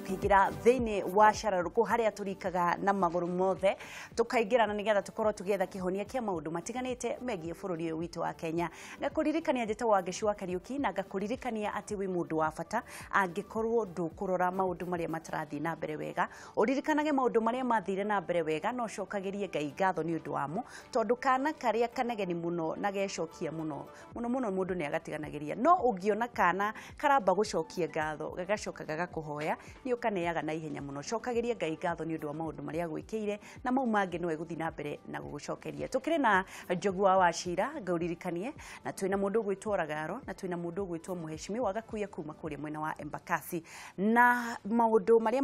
Tũkĩingĩra thĩinĩ wa cararũkũ harĩa tũrikaga na magũrũ mothe, tũkaingĩra na nĩgetha tũkorwo tũgĩetha kĩhonia kĩa maũndũ matiganĩte megiĩ bũrũri ũyũ witũ wa Kenya. Ngakũririkania njĩtagwo Wangeci wa Kariũki, na ngakũririkania atĩ wĩ mũndũ wa bata angĩkorwo ndũkũrora maũndũ marĩa matarathiĩ na mbere wega. Ũririkanage maũndũ marĩa mathire na mbere wega na ũcokagĩrie Ngai ngatho nĩ ũndũ wamo, tondũ kana karĩa kanegeni mũno na gecokia mũno mũno mũno mũndũ nĩ agatiganagĩria. No ũngĩona kana karamba gũcokia ngatho gagacoka gagakũhoya, nĩ ũkaneaga na ihenya mũno. Cokagĩria Ngai ngatho nĩ ũndũ wa maũndũ marĩa agwĩkĩire, na mau mangĩ no egũthiĩ na mbere na gũgũcokeria. Tũkĩrĩ na Njogu wa Wachira, ngaũririkanie, na twĩna mũndũ ũgwĩtwo Ragaro, na twĩna mũndũ ũgwĩtwo Mũhecimiwa Gakuya kuma kũrĩa mwena wa Embakasi. Na maũndũ marĩa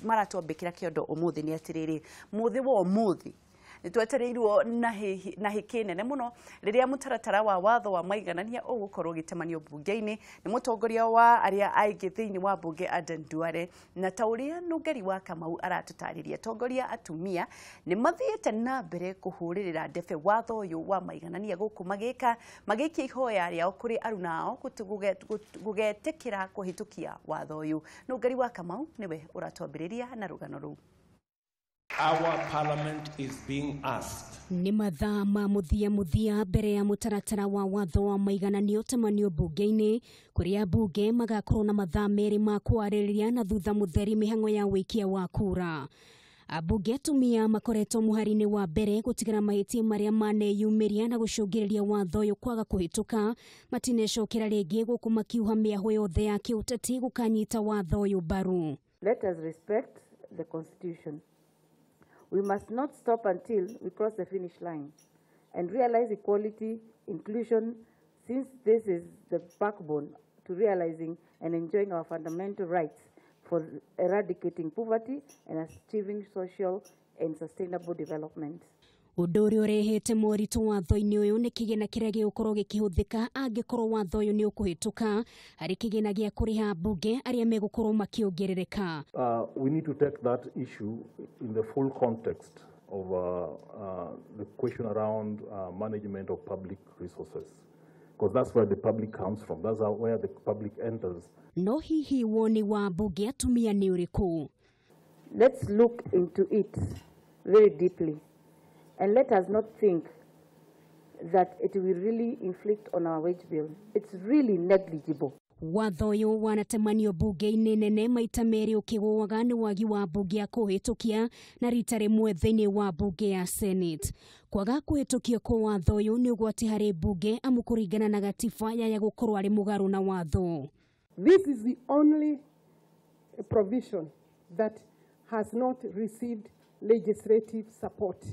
maratwambĩkĩra kĩondo ũmũthĩ nĩ atĩrĩrĩ, mũthĩ wa ũmũthĩ nĩtwetereirwo na hĩkĩ nene mũno rĩrĩa mũtaratara wa watho wa maiganania ũgũkorwo ũgĩtemanio mbunge-inĩ nĩ mũtongoria wa arĩa aingĩ thĩinĩ wa mbunge Aden Duale. Na ta ũrĩa Nũngari wa Kamau aratũtarĩria, atongoria atumia nĩ mathiĩte na mbere kũhũrĩrĩra ndebe watho ũyũ wa maiganania gũkũ magĩka magĩikia ihoya rĩao kũrĩ aruna ao gũgetĩkĩra kũhĩtũkia watho ũyũ. Nũngari wa Kamau nĩwe ũratwambĩrĩria na rũgano rũu. Our parliament is being asked. Nĩ mathaa ma mũthia mũthia mbere ya mũtaratara wa watho wa maigananio ũtemanio mbunge-inĩ, kũrĩa mbunge magakorwo na mathaa 2 ma kwarĩrĩria na thutha mũtheri mĩhang'o ya wĩikia wa kura. Ambunge atumia makoretwo mũhari-inĩ wa mbere gũtigĩra mahĩtia marĩa maneyumĩria na gũcũngĩrĩria watho ũyũ kwaga kũhĩtũka, matinecokera rĩngĩ gũkũ makiuha mĩahũ yothe ya kĩũteti gũkanyita watho ũyũ mbaru. Let us respect the constitution. We must not stop until we cross the finish line and realize equality, inclusion, since this is the backbone to realizing and enjoying our fundamental rights for eradicating poverty and achieving social and sustainable development. Ũndũ ũrĩa ũrehete moritũ watho-inĩ ũyũ nĩ kĩgĩna kĩrĩa gĩgũkorwo gĩkĩhũthĩka angĩkorwo watho ũyũ nĩ ũkũhĩtũka harĩ kĩgĩna gĩa kũrĩha mbunge arĩa megũkorwo makĩongerereka. We need to take that issue in the full context of the question around management of public resources, because that's where the public comes from, that's where the public enters. No hihi woni wa mbunge atumia nĩ ũrĩkũ? Let's look into it very deeply. And let us not think that it will really inflict on our wage bill. It's really negligible. Watho ũyũ wanatemanio mbunge-inĩ nene maita 2 ũkĩgũaga nĩ wagi wa mbunge ya kũhĩtũkia na rita rĩmwe thĩinĩ wa mbunge ya Senate. Kwaga kũhĩtũkio kwa watho ũyũ nĩ ũgwati harĩ mbunge amu kũringana na gatiba yaya gũkorwo arĩ mũgarũ na watho. This is the only provision that has not received legislative support.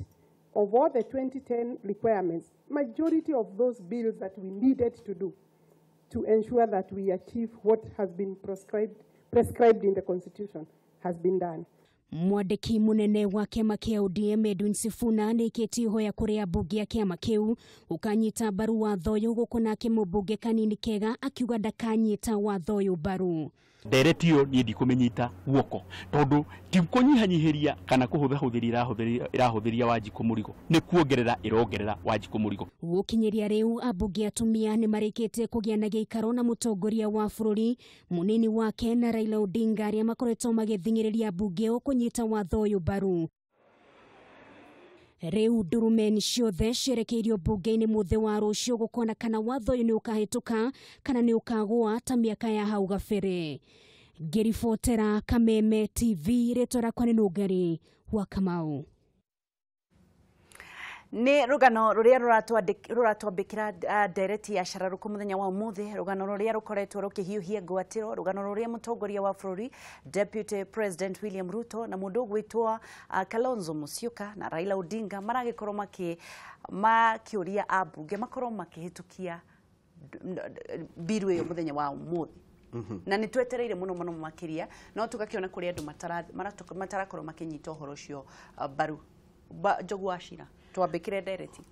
Of all the 2010 requirements, majority of those bills that we needed to do to ensure that we achieve what has been prescribed in the Constitution has been done. Mwandĩki mũnene wa kĩama kĩa ODM Edwin Sifuna nĩaikĩtie ihoya kũrĩ ambunge a kĩama kĩu ũkanyita mbaru watho ũyũ gũkũ nake mũmbunge Kanini Kega akiuga ndakanyita watho ũyũ mbaru. Ndereti ĩyo niĩ ndikũmĩnyita guoko tondũ ti kũnyihanyihĩria kana kũhũthahũthĩria ĩrahũthĩria Wanjikũ mũrigo, nĩ kuongerera ĩrongerera Wanjikũ mũrigo. Gũkinyĩria rĩu ambunge atumia nĩ marĩkĩtie kũgĩa na gĩikaro na mũtongoria wa bũrũri mũnini wake na Raila Odinga arĩa makoretwo magĩthing'ĩrĩria ambunge o kũnyita watho ũyũ mbaru. Rĩu ndurumeni ciothe cierekeirio mbunge-inĩ mũthĩ wa rũciũ gũkona kana watho ũyũ nĩ ũkahĩtũka kana nĩ ũkagũa ta mĩaka ya hau gabere. Ngĩribotera Kameme TV, rĩtwa rĩakwa nĩ Nũngari wa Kamau. Nĩ rũgano rũrĩa rũratwambĩkĩra ndereti ya cararũkũ mũthenya wa ũmũthĩ, rũgano rũrĩa rũkoretwo rũkĩhiũhia ngwatĩro, rũgano rũrĩa mũtongoria wa bũrũri Deputy President William Ruto na mũndũ ũgwĩtwo Kalonzo Musyoka na Raila Odinga maragĩkorwo makĩũria ambunge makorwo makĩhĩtũkia mbiru ĩyo mũthenya wa ũmũthĩ. Na nĩ twetereire mũno mũno makĩria, no tũgakĩona kũrĩ andũ matarakorwo makĩnyita ũhoro ũcio mbaru. Njogu wa Cira, twambĩkĩre ndereti.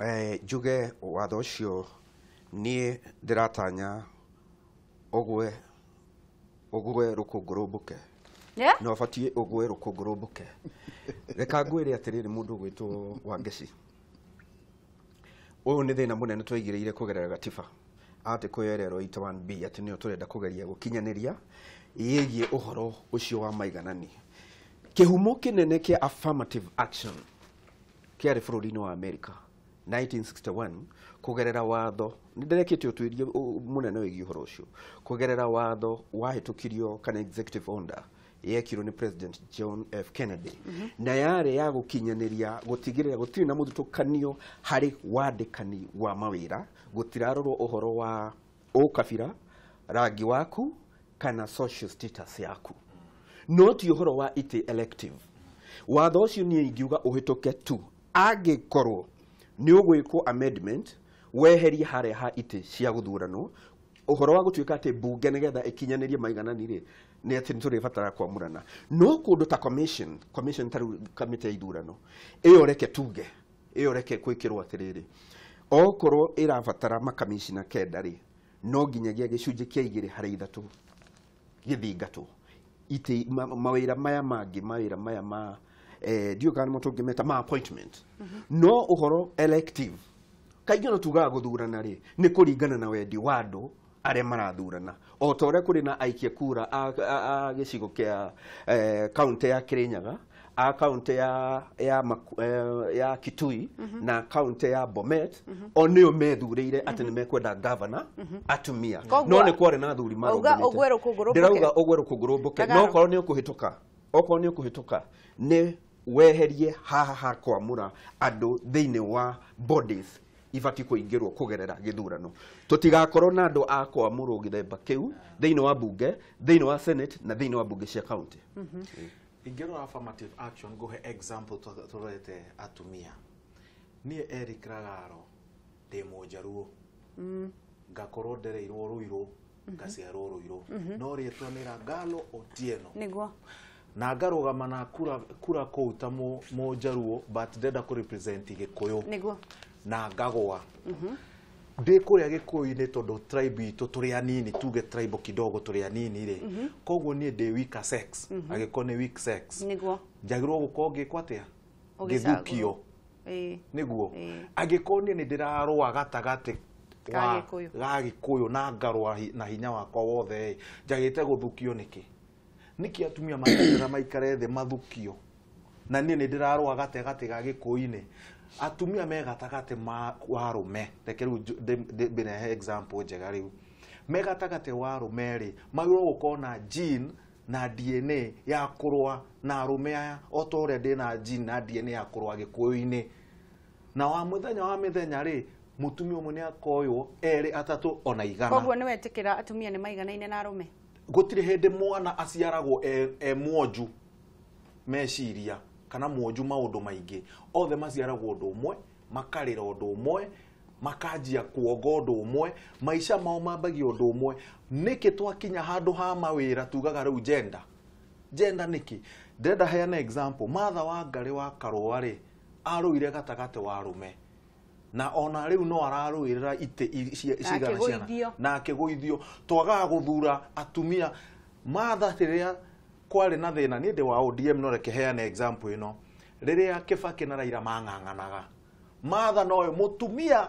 Njuge watho ũcio niĩ ndĩratanya ũgwe rũkũngũ rũmbũke. No ũbatiĩ ũgwe rũkũngũ rũmbũke. Reka ngwĩre atĩrĩrĩ mũndũ ũgwĩtwo Wangeci, ũyũ nĩ thĩna mũnene twaigĩrĩire kũgerera gatiba. Article ya 81B atĩ nĩyo tũrenda kũgeria gũkinyanĩria yĩgiĩ ũhoro ũcio wa maiganani. Kĩhumo kĩnene kĩa affirmative action kĩarĩ bũrũri-inĩ wa America 1961 kũgerera watho, nĩ ndĩrekĩte ũtuĩria mũnene wĩgiĩ ũhoro ũcio, kũgerera watho wahĩtũkirio kana executive order yekirwo nĩ President John F Kennedy. Na yarĩ ya gũkinyanĩria gũtigĩrĩra gũtirĩ na mũthutũkanio harĩ wandĩkani wa mawĩra, gũtirarorwo ũhoro wa ũkabira, rangi waku kana social status yaku, no ti ũhoro wa itĩ elective. Watho ũcio niĩ ingiuga ũhĩtũke tu angĩkorwo nĩ ũgwĩkwo amendment weherie harĩa ha itĩ cia gũthuranwo, ũhoro wa gũtuĩka atĩ mbunge nĩgetha ĩkinyanĩrie maiganani rĩ, nĩ atĩ nĩ tũrĩbatara kwamũrana. No kũndũ ta commission ta rĩu kamĩtĩ ya ithurano ĩyo, reke tuge ĩyo reke gwĩkĩrwo atĩrĩrĩ, okorwo ĩrabatara makamishina 9 rĩ, no nginyagia gĩcunjĩ kĩa 2 harĩ 3 gĩthingatwo. Itĩ mawĩra maya mangĩ, mawĩra maya ma ndiũĩ kana nĩmo tũngĩmeta ma appointment. No ũhoro elective kaingĩ no tugaga gũthurana rĩ, nĩ kũringana na wendi wa andũ arĩa marathurana. O ta ũrĩa kũrĩ na aikia kura a gĩcigo kĩa kaunti ya Kirinyaga, a kaunti ya Kitui na kaunti ya Bomet, o nĩo methurĩire atĩ nĩ mekwenda governor atumia. No nĩ kwarĩ na athuri marũgamĩte. Ndĩrauga ũgwe rũkũngũ rũmbũke. No okorwo nĩ ũkũhĩtũka, okorwo nĩ ũkũhĩtũka, nĩ weherie haha ha kwamũra andũ thĩinĩ wa bodies ibatiĩ kũingĩrwo kũgerera gĩthurano. Tũtigakorwo na andũ a kwamũrwo gĩthemba kĩu thĩinĩ wa bunge, thĩinĩ wa senate na thĩinĩ wa bunge cia county. Ingĩrora affirmative action ngũhe example tũrorete atumia. Niĩ Eric Ragaro ndĩ Mũnjaruo, ngakorwo ndereirwo Ruiru, ngaciarwo Ruiru, no rĩtwa nĩ Ragalo Otieno. Nĩguo. Na ngarũgama na kura kũu ta Mũnjaruo, but ndĩrenda kũ represent Gĩkũyũ. Nĩguo. Na ngagwa. Ndĩ kũrĩa Gĩkũyũ-inĩ tondũ tribe itũ tũrĩ anini, tuge tribe kidogo tũrĩ anini rĩ, koguo niĩ ndĩ weaker sex, angĩkorwo nĩ weak sex. Nĩguo. Njagĩrĩirwo gũkorwo ngĩkwo atĩa? Ngĩthukio. Nĩguo. Angĩkorwo niĩ nĩ ndĩrarũa gatagatĩ ga Gĩkũyũ na ngarũa na hinya wakwa wothe, njagĩte gũthukio nĩkĩ? Nĩkĩ atumia mangĩra maikare thĩ mathukio? Na niĩ nĩ ndĩrarũa gatagatĩ ga Gĩkũyũ-inĩ. Atumia me gatagatĩ wa arũme, reke rĩu ndĩrehe example njega rĩu. Me gatagatĩ wa arũme rĩ, magĩrĩirwo gũkorwo na gene na DNA ya kũrũa na arũme aya, o ta ũrĩa ndĩ na gene na DNA ya kũrũa Gĩkũyũ-inĩ. Na wa mũthenya wa mĩthenya rĩ, mũtumia ũmwe nĩ akoywo, 2, 3 ona 100. Koguo nĩ wetĩkĩra atumia nĩ maiganaine na arũme? Gũtirĩ hĩndĩ mwana aciaragwo e mwonju meciria kana mwonju maũndũ maingĩ. Othe maciaragwo ũndũ ũmwe, makarĩra ũndũ ũmwe, makanjia kuonga ũndũ ũmwe, maica mao mambagia ũndũ ũmwe. Nĩkĩ twakinya handũ ha mawĩra tugaga rĩu gender? Gender nĩkĩ? Ndĩrenda heane example. Martha Wangari wa Karũa rĩ, arũire gatagatĩ wa arũme. Na ona rĩu no ararũĩrĩra itĩ cigana ciana. Na akĩgũithio. Twagaga gũthura atumia. Martha rĩrĩa kwarĩ na thĩna, niĩ ndĩ wa ODM, no reke heane example ĩno. Rĩrĩa Kibaki na Raila mang'ang'anaga, Martha nowe mũtumia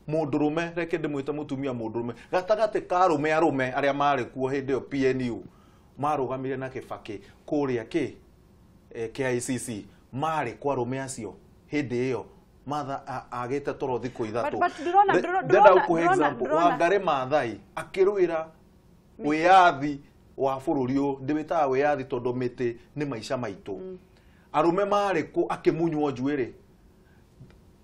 mũndũrũme, reke ndĩmwĩte mũtumia mũndũrũme, gatagatĩ ka arũme arũme arĩa marĩ kuo hĩndĩ ĩyo PNU, marũgamire na Kibaki kũrĩa kĩ KICC, marĩ kwa arũme acio hĩndĩ ĩyo. Martha agĩte toro thikũ 3. Ndĩrenda gũkũhe example. Wangari Maathai akĩrũĩra wĩyathi wa bũrũri ũyũ, ndĩwĩtaga wĩyathi tondũ mĩtĩ nĩ maica maitũ. Arũme marĩ kũ akĩmunywo njuĩrĩ.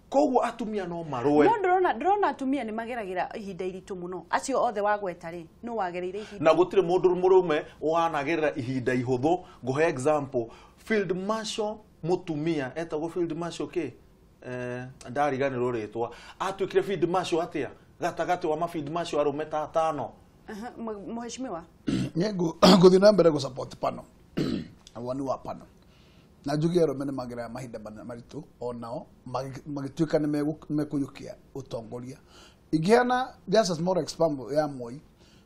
Koguo atumia no marũe. No ndĩrona atumia nĩ mageragĩra ihinda iritũ mũno. Acio othe wagweta rĩ, no wagereire ihinda. Na gũtirĩ mũndũ mũrũme wanagerera ihinda ihũthũ. Ngũhe example, Field Marshal mũtumia etagwo Field Marshal kĩ? Ndariganĩrwo rĩtwa. Atuĩkire Field Marshal atĩa? Gatagatĩ wa ma Field Marshal arũme ta 5. Mheshimiwa, ngũthiĩ na mbere gũ-support pano, woni wa pano. Na njuge arũme nĩ magerera mahinda maritũ onao magĩtuĩka nĩ mekũiyũkia ũtongoria. Ingĩheana just a small example ya Moi.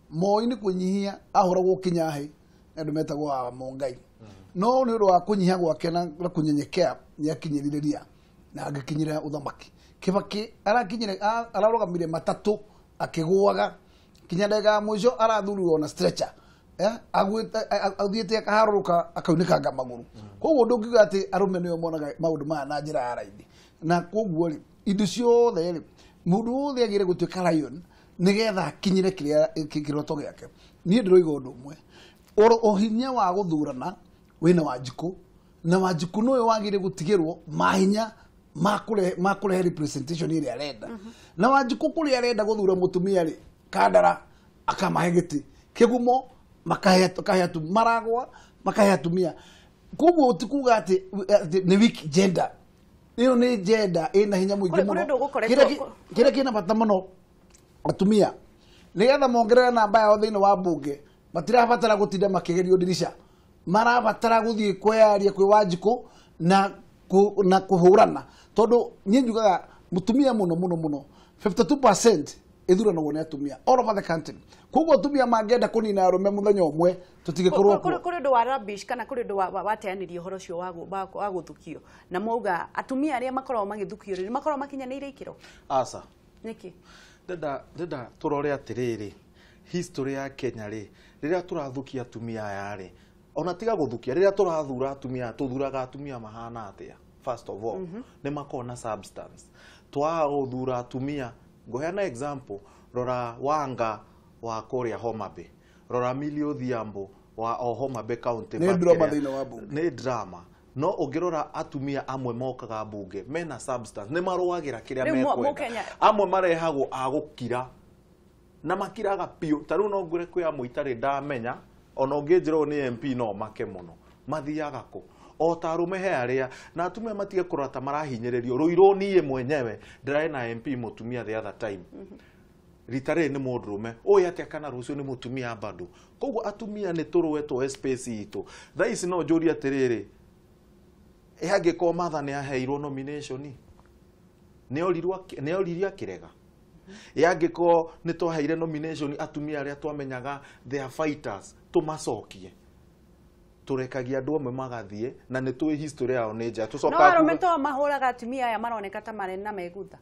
Moi nĩ kwĩnyihia ahũragwo kĩnyahi nĩ andũ metagwo a Mongai. No nĩ ũndũ wa kũnyiha gwake na kũnyenyekea nĩ akinyĩrire ria na agĩkinyĩra ũthamaki. Kibaki arakinyire ararũgamire matatũ akĩgũaga kinya ndagĩka ya mũico arathurirwo na stretcher Athiĩte akaharũrũka akaunĩkanga magũrũ. Koguo ndũngiuga atĩ arũme nĩo monaga maũndũ maya na njĩra ya raithi. Na koguo rĩ, indo ciothe rĩ, mũndũ wothe agĩrĩire gũtuĩka lion nĩgetha akinyĩre kĩrĩa kĩroto gĩake. Niĩ ndĩroiga ũndũ ũmwe, ũhinya wa gũthurana wĩna Wanjikũ, na Wanjikũ nĩwe wagĩrĩire gũtigĩrwo mahinya ma kũrehe representation ĩrĩa arenda. Na Wanjikũ kũrĩa arenda gũthura mũtumia rĩ, Kandara akamahe gĩtĩ, Kĩgumo makahe Maragwa makahe atumia. Koguo ti kuga atĩ nĩ weak gender. Ĩyo nĩ gender ĩna hinya mũingĩ mũno. Kĩrĩa kĩna bata mũno atumia nĩgetha mongerere namba yao thĩinĩ wa mbunge, matirabatara gũtinda makĩgerio ndirica, marabatara gũthiĩ kweyaria kwĩ Wanjikũ na kũhũrana. Tondũ niĩ njugaga mũtumia mũno mũno mũno 52% ĩthuranagwo nĩ atumia all over the country. Koguo atumia mangĩenda kũnina arũme mũthenya ũmwe tũtingĩkorwo kuo. Kũrĩ ũndũ wa rubbish kana kũrĩ ũndũ wateanĩria ũhoro ũcio wa gũthukio, na mauga atumia arĩa makoragwo magĩthukio rĩ, nĩ makoragwo makinyanĩire ikĩro? Aca. Nĩkĩ? Ndenda tũrore atĩrĩrĩ, history ya Kenya rĩ, rĩrĩa tũrathukia atumia aya rĩ, ona tiga gũthukia, rĩrĩa tũrathura atumia, tũthuraga atumia mahana atĩa? First of all, nĩ makoragwo na substance. Twaga gũthura atumia, ngũheana example, rora Wanga wa kũrĩa Homa Bay, rora Millie Odhiambo wa o Homa Bay County. Nĩ drama thĩinĩ wa bunge. Nĩ drama. No ũngĩrora atumia amwe mokaga bunge mena substance, nĩ marũagĩra kĩrĩa mekwenda. Amwe marehagwo a gũkira na makiraga biũ. Ta rĩu no ngwĩre kwĩ amwe itarĩ ndamenya, ona ũngĩnjĩra ũyũ nĩ MP no make mũno, mathiaga kũ? O ta arũme he arĩa, na atumia matige kũrora ta marahinyĩrĩrio. Rũirũ niĩ mwenyewe ndĩrarĩ na MP mũtumia the other time, rita rĩrĩ nĩ mũndũrũme, ũĩ atĩa kana rũciũ nĩ mũtumia bado. Koguo atumia nĩ tũrũe twoe space itũ. Thaa ici no njũrie atĩrĩrĩ, ĩ angĩkorwo Martha nĩ aheirwo nomination, nĩ oririe akĩrega? Ĩ angĩkorwo nĩ twaheire nomination atumia arĩa twamenyaga they are fighters, tũmacokie? Tũrekagia andũ amwe magathiĩ na nĩ tũĩ history yao nĩ njega. No arũme to mahũraga atumia aya maroneka ta marĩ na megutha.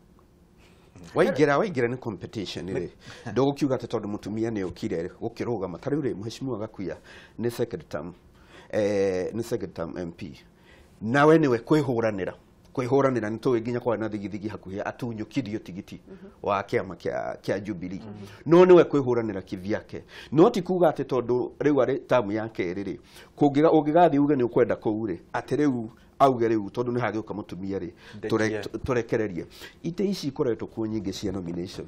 Waingĩra nĩ competition rĩ, ndũgũkiuga atĩ tondũ mũtumia nĩ okire gũkĩrũgama. Ta rĩu rĩ, Mheshimiwa Gakuya nĩ second term, nĩ second term MP, nawe nĩwe kwĩhũranĩra nĩ tũĩ nginya kwarĩ na thigithigi hakuhĩ atunyũkirio tigiti wa kĩama kĩa Jubilee, no nĩwe kwĩhũranĩra kivyake. No ti kuga atĩ tondũ rĩu arĩ tamu ya kerĩ rĩ, ũngĩgathiĩ uge nĩ ũkwenda kũu rĩ, atĩ rĩu auge rĩu tondũ nĩ hagĩũka mũtumia rĩ, tũrekererie. Itĩ ici ikoretwo kuo nyingĩ cia nomination,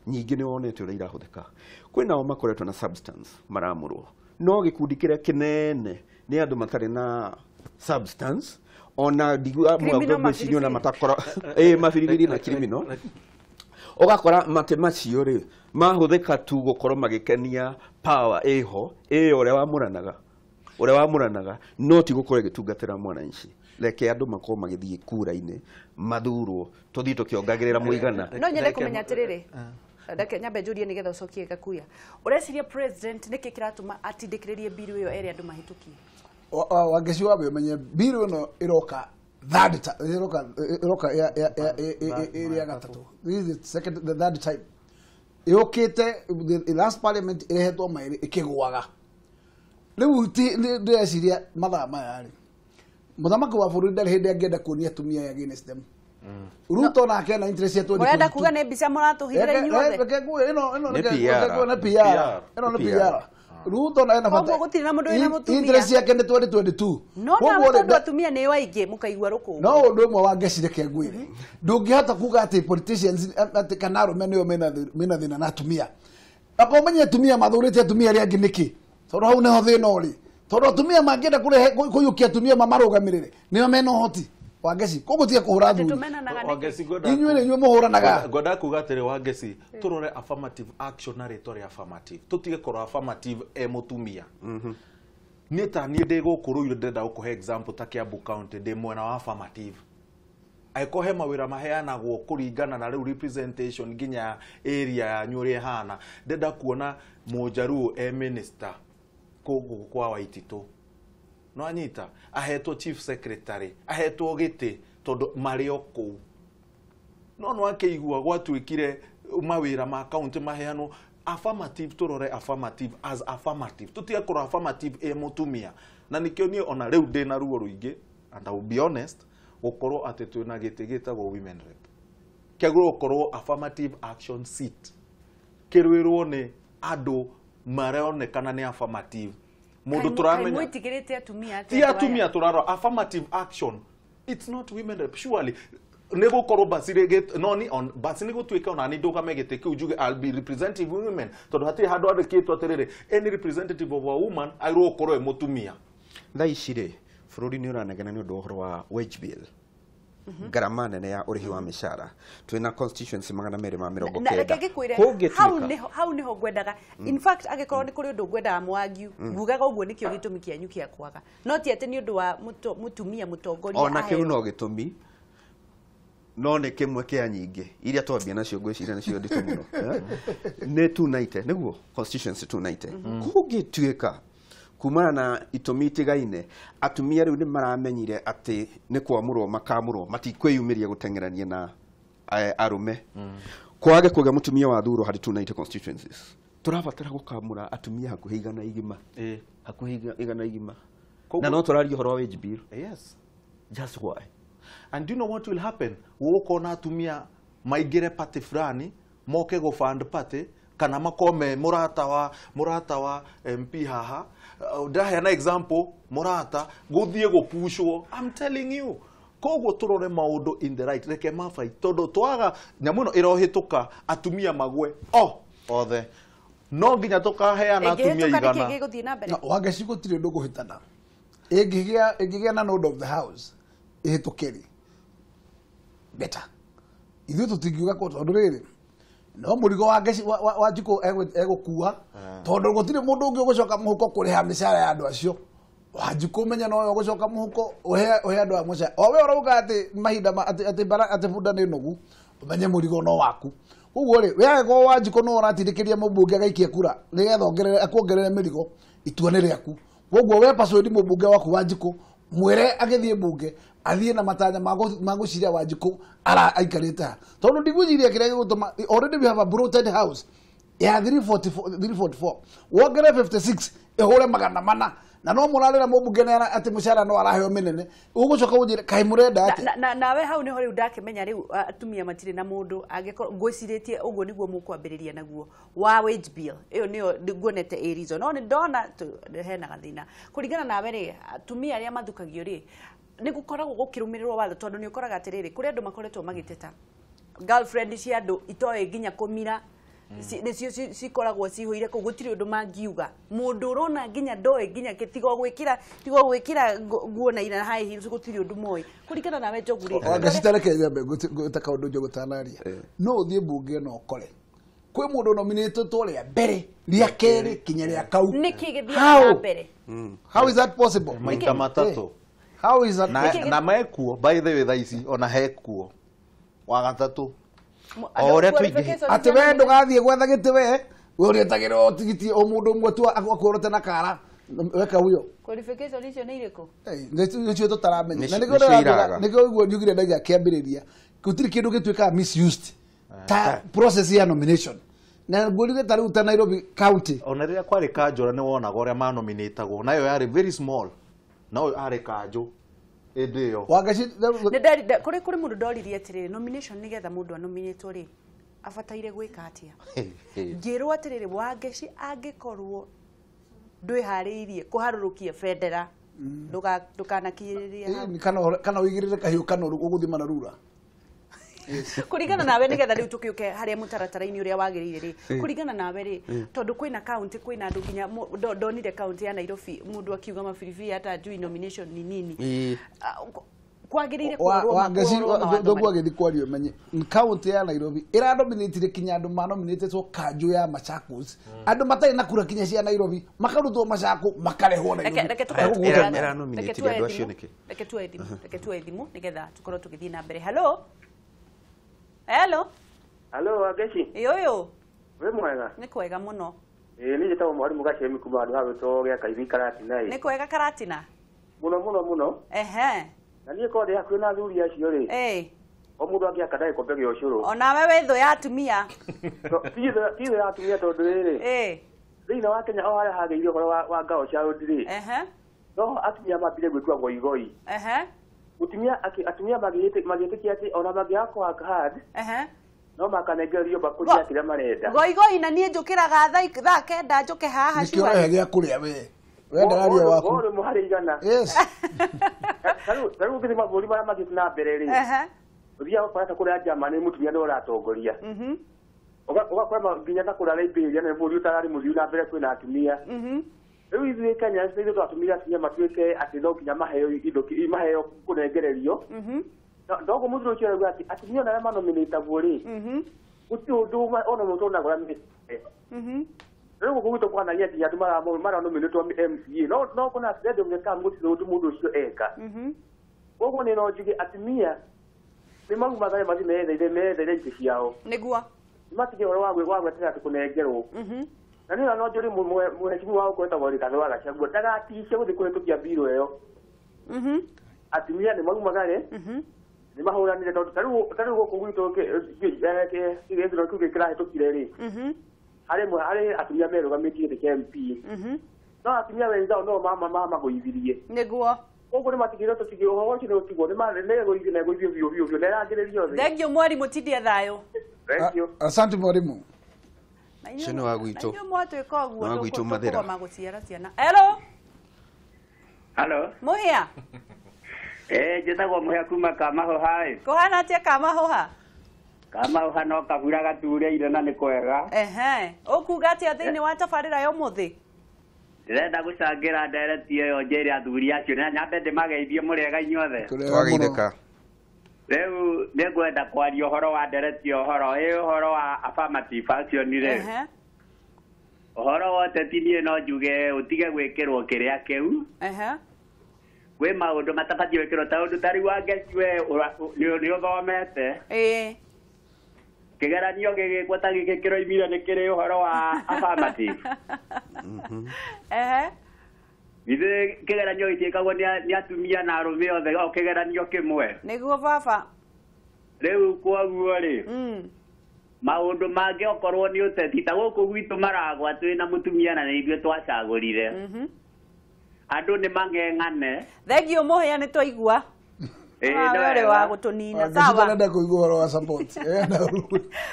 nyingĩ nĩ wonete ũrĩa irahũthĩka. Kwĩ nao makoretwo na substance maramũrwo, no gĩkundi kĩrĩa kĩnene nĩ andũ matarĩ na substance, ona ndigua na matakora mabiribiri na criminal. Ũgakora mate macio rĩ mahũthĩka tu gũkorwo magĩkenia power ĩho ĩyo ũrĩa wamũranaga, no ti gũkorwo ĩgĩtungatĩra mwananchi. Reke andũ makorwo magĩthiĩ kura-inĩ mathurwo, tũthiĩ tũkĩongagĩrĩra mũigana. No nyende kũmenya atĩrĩrĩ, reke nyambe njũrie nĩgetha ũcokie Gakuya, ũreciria president nĩkĩ kĩratũma atindĩkĩrĩrie bill ĩyo ere andũ mahĩtũkie? Wangeci wabe ũmenye bill ĩno ĩroka third ĩroka ĩrĩa gatatũ. This is the second, the third time ĩũkĩte. The last parliament ĩrehetwo maĩrĩ ĩkĩgũaga. Rĩu ndĩreciria mathaa maya rĩ, mũthamaki wa bũrũri ndarĩ hĩndĩ angĩenda kuonia atumia aya against them. Ruto nake na interest ya 2022. Mũrenda kuga nĩ mbica mũratũhithĩra inyuothe? Ĩno nĩ PR, ĩno nĩ PR. Ruto na ena bata. Koguo gũtirĩ na mũndũ wĩna mũtumia. Interest yake nĩ 2022. No na tondũ atumia nĩo aingĩ mũkaigua rũkũngũ. No ũndũ ũmwe wa ngeci reke ngwĩre, ndũngĩhota kuga atĩ politicians atĩ kana arũme nĩo mena thĩna na atumia. Amba ũmenye atumia mathũrĩte atumia arĩa angĩ nĩkĩ? Tondũ hau nĩho thĩna ũrĩ. Tondũ atumia mangĩenda kũrehe kũiyũkia atumia mamarũgamĩrĩre nĩo mena ũhoti. Wangeci koguo tiga kũhũra athuri. Inyuĩ nĩ inyuĩ mũhũranaga. Ngwenda kuga atĩrĩ Wangeci, tũrore affirmative action na rĩtwa rĩa affirmative, tũtige kũrora affirmative e mũtumia. Niĩ ta niĩ ndĩ gũkũ Ruiru ndĩrenda gũkũhe example ta Kiambu County, ndĩ mwena wa affirmative. Angĩkorwo he mawĩra maheanagwo kũringana na rĩu representation nginya area yanyu ũrĩa ĩhana, ndĩrenda kuona Mũnjaruo e minister kũgũkũ kwa Waititũ. No anyita ahetwo chief secretary, ahetwo gĩtĩ tondũ marĩ o kũu. No no akĩigua gwatuĩkire mawĩra ma county maheanwo Affirmative tũrore affirmative as affirmative. Tũtige kũrora affirmative ĩ mũtumia. Na nĩkĩo niĩ ona rĩu ndĩna ruo rũingĩ, and I will be honest, gũkorwo atĩ twĩna gĩtĩ gĩtagwo women rep. Kĩagĩrĩirwo gũkorwo affirmative action seat. Kĩrũĩrwo nĩ andũ maronekana nĩ affirmative. Mũndũ tũramenya Mwĩtigĩrĩte atumia ti atumia tũrarora affirmative action. It's not women rep surely. Nĩ gũkorwo basi rĩgĩ no ni on basi nĩ gũtuĩka ona ni ndũgame gĩtĩ kĩu njuge I'll be representing women tondũ hatirĩ handũ andĩkĩtwo atĩrĩrĩ any representative of a woman agĩrĩirwo gũkorwo e mũtumia. Thaa ici rĩ bũrũri nĩ ũranegena nĩ ũndũ wa ũhoro wa wage bill, ngarama nene ya ũrĩhi wa mĩcara. Twĩna constituency 290. Na reke ngĩkwĩre hau nĩho, hau nĩho ngwendaga. In fact, angĩkorwo nĩ kũrĩ ũndũ ngwendaga mwangiu, ngugaga ũguo nĩkĩo gĩtũmi kĩanyu kĩa kwaga, no ti atĩ nĩ ũndũ wa mũtumia mũtongoria. Ona kĩu no gĩtũmi, no nĩ kĩmwe kĩa nyingĩ iria twambia nacio ngwĩciria nĩcio nditũ mũno. Nĩ 290 nĩguo constituency 290 kũngĩtuĩka kumana na itũmi itigaine atumia rĩu nĩ maramenyire atĩ nĩ kwamũrwo makamũrwo matikwĩyumĩria gũteng'erania na arũme. Kwage kũgĩa mũtumia wa thurwo harĩ 290 constituencies, tũrabatara gũkamũra atumia hakuhĩ 100, hakuhĩ 100, na no tũraria ũhoro wa wage bill. Yes. Just why? And do you know what will happen? Gũgũkorwo na atumia maingĩre party fulani, moke gũ fund party, kana makome mũrata wa MP haha. Ndaheana example, mũrata gũthiĩ gũpushwo. I'm telling you. Koguo tũrore maũndũ in the right, reke mabai, tondũ twaga nyamũ ĩno ĩrohĩtũka atumia magwe othe. No nginya tũkaheana atumia Ĩngĩhĩtũka nĩkĩ 100. gĩgũthiĩ na mbere? Wangeci gũtirĩ ũndũ ũkũhĩtana. Ĩngĩgĩa na node of the house ĩhĩtũke rĩ, better. Ithuĩ tũtingiuga tondũ rĩrĩ no mũrigo wa Ngeci wa Njikũ egũkua, tondũ gũtirĩ mũndũ ũngĩ ũgũcoka mũhuko kũrĩha mĩcara ya andũ acio. Wanjikũ menya nowe ũgũcoka mũhuko ũhe andũ a mũcara. O we ũrauga atĩ mahinda atĩ bunda nĩ nogu, ũmenye mũrigo no waku. Koguo rĩ, we angĩkorwo Wanjikũ no ũratindĩkĩria mũmbunge agaikie kura nĩgetha akuongerere mĩrigo, itua nĩ rĩaku. Koguo we persuade mũmbunge waku Wanjikũ, mwĩre agĩthiĩ mbunge athiĩ na matanya ma gwĩciria Wanjikũ aikarĩte ha, tondũ ndigwĩciria kĩrĩa gĩgũtũma. Already we have a bloated house ya 344, wongere 56 ĩhũre 400, na no mũrarĩra mũmbunge atĩ mũcara no araheo mĩnene. Ũgũcoka ũnjĩre kaĩ mũrenda atĩa? Nawe hau nĩho rĩu ndakĩmenya rĩu atumia matirĩ na mũndũ angĩkorwo ngwĩcirĩtie ũguo nĩguo mũkwambĩrĩria naguo wa wage bill ĩyo nĩyo nguonete ĩ reason, no nĩ ndona hena gathĩna. Kũringana nawe rĩ, atumia arĩa mathukagio rĩ nĩ gũkoragwo gũkĩrũmĩrĩrwo watho, tondũ nĩ ũkoraga atĩrĩrĩ kũrĩ andũ makoretwo magĩteta girlfriend cia andũ itoĩ nginya kũmira, nĩcio cikoragwo cihũire kũu, gũtirĩ ũndũ mangiuga. Mũndũ ũrona nginya ndoĩ nginya tiga gwĩkĩra nguo na ina high heels, gũtirĩ ũndũ moĩ. Kũringana nawe Njogu rĩ, Wangeci tareke nyambe ngwĩta kaũndũ Njogu tanaria. No ũthiĩ mbunge no ũkore kwĩ mũndũ nominatĩtwo rĩa mbere, rĩa kerĩ, kinya rĩa kau. Nĩkĩ gĩthiaga na mbere? How is that possible? Maita matatũ. How is that possible? Na mekuo, by the way, thaa ici ona hekuo wa gatatũ. Atĩ we ndũgathiĩ gwetha gĩtĩ, we ũrĩetagĩrwo tigiti o mũndũ ũmwe tu akuorote na kara weka huyo. Qualification icio nĩ irĩkũ? Nĩcio tũtaramenya. Na nĩkĩo ũguo njugire ndaiga kĩambĩrĩria gũtirĩ kĩndũ gĩtuĩkaga misused ta process ya nomination. Na ngũrire ta rĩu ta Nairobi County, ona rĩrĩa kwarĩ kanjũra nĩ wonaga ũrĩa manominatagwo, nayo yarĩ very small, na ũyũ arĩ kanjũ hĩndĩ ĩyo. Kũrĩ mũndũ ndoririe atĩrĩrĩ, nomination nĩgetha mũndũ anominatwo rĩ abataire gwĩka atĩa? Ngĩrwo atĩrĩrĩ, Wangeci angĩkorwo ndwĩharĩirie kũharũrũkia bendera ndũkanakinyĩrĩrie hau, kana ũigĩrĩre kahiũ kana ũgũthima na rura. Kũringana nawe nĩgetha rĩu tũkĩũke harĩa mũtaratara-inĩ ũrĩa wagĩrĩire rĩ, kũringana nawe rĩ, tondũ kwĩna county, kwĩna andũ nginya ndonire county ya Nairobi mũndũ akiuga mabiribiri hata njui nomination ni nini. Kwagĩrĩire kũrorwo Njogu agĩthiĩ kwaria ũmenye county ya Nairobi ĩranominĩtire kinya andũ manominĩtwo kanjũ ya Machakos, andũ matarĩ na kura kinya cia Nairobi makarutwo Machakos makarehwo Nairobi. Reke tuoe thimũ nĩgetha tũkorwo tũgĩthiĩ na mbere. Hello. Hello. Hello, Wangeci. Ĩũyũ. Wĩ mwega? Nĩ kwega mũno. Ĩĩ niĩ njĩtagwo Mwalimu Gacemi kuma handũ hagwĩtwo gĩa Kaithi Karatina. Nĩ kwega Karatina? Mũno mũno mũno. Ehe. Na niĩ korwo ndĩ hakuhĩ na athuri acio rĩ. Ĩĩ. O mũndũ angĩaka ndagĩkombe gĩa ũcũrũ. Onawe wĩ thũ ya atumia. Ti thũ ya atumia tondũ rĩrĩ. Thĩinĩ wa Kenya o harĩa hagĩire ũhoro wa ngao cia rĩ. No atumia mambire gwĩtua goigoi. Mũtumia atumia magĩtĩkia atĩ ona mangĩaga kũ work hard. No makanengererio mbakũri ya kĩrĩa marenda. Goigoi na niĩ njũkĩraga thaa 9 njũke haha. Nĩkĩo ũrehe gĩa kũrĩa we. Wenda aria waku. Wore mũharĩ igana. Yes. Ta rĩu ũngĩthiĩ mabũrũri marĩa mathiĩte na mbere rĩ. Ũthiaga ũkora ta kũrĩa Germany mũtumia nĩwe ũratongoria. Ũgakora nginya ta kũrĩa Liberia nĩ bũrũri ũtararĩ mũthiu na mbere kwĩna atumia. Rĩu ithuĩ Kenya ithuĩ twatũmire atumia matuĩke atĩ no nginya maheo indo maheo kũnengererio. Ndogo mũthuri ũcio arauga atĩ atumia ona arĩa manominĩtagwo rĩ, gũtirĩ ũndũ ona ũmwe tũnagũra mĩtĩ. Rĩu gũkũ gwitũ kwanagia nginya andũ maranominĩtwo MCA no kũna accident ũngĩka gũtirĩ ũndũ mũndũ ũcio eka. Koguo nĩ no njuge atumia nĩ maumagare mathiĩ meyetheire itĩ ciao. Nĩguo. Matige ũhoro wa gweterera atĩ kũnengerwo. Na nĩ no njũrie mũhecimiwa wa ũkoretagwo Rigathĩ wa Gachagua ndagaticie gũthiĩ kũhĩtũkia mbirũ ĩyo. Atumia nĩ maumagare nĩ mahũranire tondũ ta rĩu gũkũ gwitũ gĩthurano kĩu kĩrahĩtũkire rĩ, harĩ atumia merũgamĩtie gĩtĩ kĩa MP. No atumia wenzao no mamagũithirie. Nĩguo. Koguo nĩ matigĩrĩre tũtigĩ ũhoro ũcio nĩ ũtigwo nĩ negũithio na ĩgũithio biũ biũ biũ na ĩrangĩrĩrio thĩ. Thengiũ mwarimũ tindie thayũ. Thengiũ. Asante mwarimu. Ũcio nĩ wa gwitũ. Na inyuĩ mwatuĩka ũguo Nĩ wa gwitũ Mathĩra. tũkũgoma gũciara ciana. Hello. Hello. Mũhĩa. Njĩtagwo Mũhĩa kuma Kamahuha. Kũhana atĩa Kamahuha? Kamahuha no kabura gaturĩire na nĩ kwega. Ũkuga atĩa thĩinĩ wa tabarĩra ya ũmũthĩ? Ndĩrenda gũcangĩra ndereti ĩyo njĩre athuri acio na nyambe ndĩmageithie mũrĩega inyuothe. Twageithĩka. Rĩu nĩngwenda kwaria ũhoro wa ndereti ũhoro ũhoro wa affirmative action rĩ. Ũhoro wa ũteti niĩ no njuge ũtige gwĩkĩrwo kĩrĩa kĩu. Kwĩ maũndũ matabatiĩ gwĩkĩrwo ta ũndũ ta rĩu Wangeci we nĩ ũthomete. Kĩgeranio gĩgĩkwo ta gĩkĩ kĩroimire nĩ kĩrĩ ũhoro wa affirmative. Githĩ kĩgeranio gĩtiĩkagwo nĩ atumia na arũme othe o kĩgeranio kĩmwe. Nĩguo baba. Rĩu kwoguo rĩ, maũndũ mangĩ okorwo nĩ ũteti ta gũkũ gwitũ maragwa twĩna mũtumia na nĩ ithuĩ twacagũrire. Andũ nĩ mang'eng'ane. Thengiũ Mũhĩa nĩ twaigua. Ũrĩ wa gũtũnina sawa. Ndĩrenda kũigua ũhoro wa support.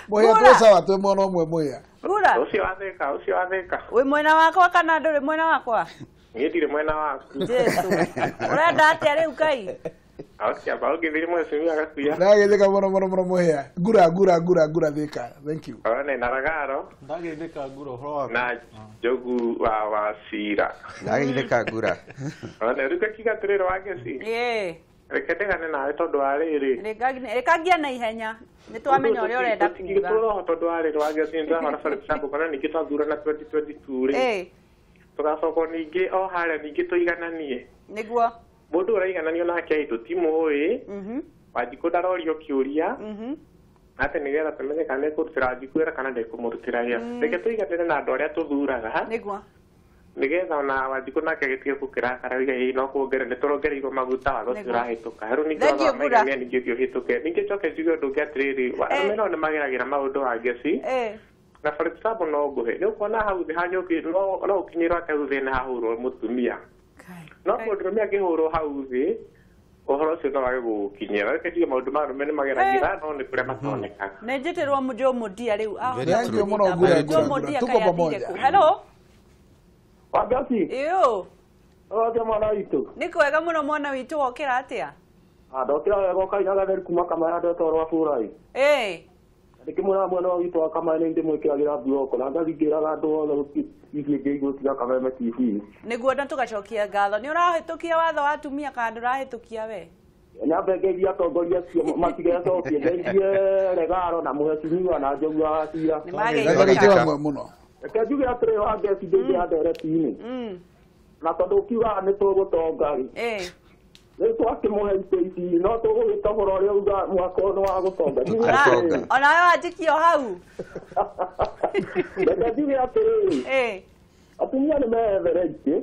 Mũhĩa twĩ sawa twĩ mwena ũmwe Mũhĩa. Gura. Ũcio wathĩka, ũcio wathĩka. Wĩ mwena wakwa kana ndũrĩ mwena wakwa? Niĩ ndirĩ mwena waku. Jesu. Ũrenda atĩa rĩu Ngai? Akiamba ũngĩthire mheshimiwa Gakuya. Ndageithĩka mũno mũno mũno Mũhĩa. Ngura ngura ngura ngura thĩka. Thank you. One na Ragaro. Ndageithĩka ngura ũhoro waku. Na Njogu wa Wacira. Ndageithĩka ngura. One rĩu ngakiuga atĩrĩrĩ Wangeci. Reke ndigane nawe tondũ wa rĩrĩ. Rĩkangia na ihenya. Nĩ twamenya ũrĩa ũrenda kuga. Tũtigĩtwo tondũ wa rĩrĩ Wangeci nĩ ndĩrahora for example kana ningĩ twathurana 2022 rĩ. Tũgacokwo ningĩ o harĩa ningĩ tũigananie. Nĩguo. Mũndũ ũraigananio nake tũtimũĩ. Wanjikũ ndarorio kĩũria. Atĩ nĩgetha tũmenye kana nĩekũrutĩra Wanjikũ wĩra kana ndekũmũrutĩra wĩra. Reke tũiganĩre na andũ arĩa tũthuraga. Nĩguo. Nĩgetha ona Wanjikũ nake agĩtige gũkĩrakara oige ĩĩ no kuongerera nĩtũrongereirwo maguta watho ũcio ũrahĩtũka. Rĩu ningĩ watho wa maigania ningĩ ũthiĩ ũhĩtũke. Ningĩ njoke njuge ũndũ ũngĩ atĩrĩrĩ, arũme nao nĩmageragĩra maũndũ Wangeci. Na for example no ngũhe. Nĩ ũkuona hau thĩ hanyũki no ũkinyĩrwo atĩ hau thĩ nĩ hahũrwo mũtumia. No mũndũrũme angĩhũrwo hau thĩ ũhoro ũcio no wage gũgũkinyĩra. Reke njuge maũndũ ma arũme nĩmageragĩra no nĩ kũrĩa matonekaga. Nĩ njĩtĩrwo Joe Mũndia rĩu. Thank you mũno ngura ngura. Tuko pamoja. Hello. Wangeci. Ĩũ. Ũrĩa mwana witũ. Nĩ kwega mũno mwana witũ wokĩra atĩa? Ndokĩra wega ũkaina gatheri kuma Kamaya ndetwo rwa Bũrai. Ndĩkĩmwĩra mwena witũ wa Kamaya nĩ ndĩmwĩkĩragĩra mburoko na ngathingĩraga andũ othe ithiĩ ngĩigua Kameme TV. Nĩguo na tũgacokia ngatho. Nĩ ũrahĩtũkia watho wa atumia kana ndũrahĩtũkia we? Nyambe ngeithie atongoria acio matigecokie ngeithie Regaro na mũhecimiwa na Njogu wa Wacira. Nĩmageithĩka mũno. Reke njuge atĩrĩ Wangeci ndĩingĩra ndereti-inĩ. Na tondũ ũkiugaga nĩ tũgũtonga rĩ. Rĩu twakĩmũhe itĩ ici no tũgũgĩka ũhoro ũrĩa uga mwaka ũyũ nĩ wa gũtonga. Onawe wanjikio hau. Reke njuge atĩrĩrĩ. Atumia nĩ meyethere itĩ.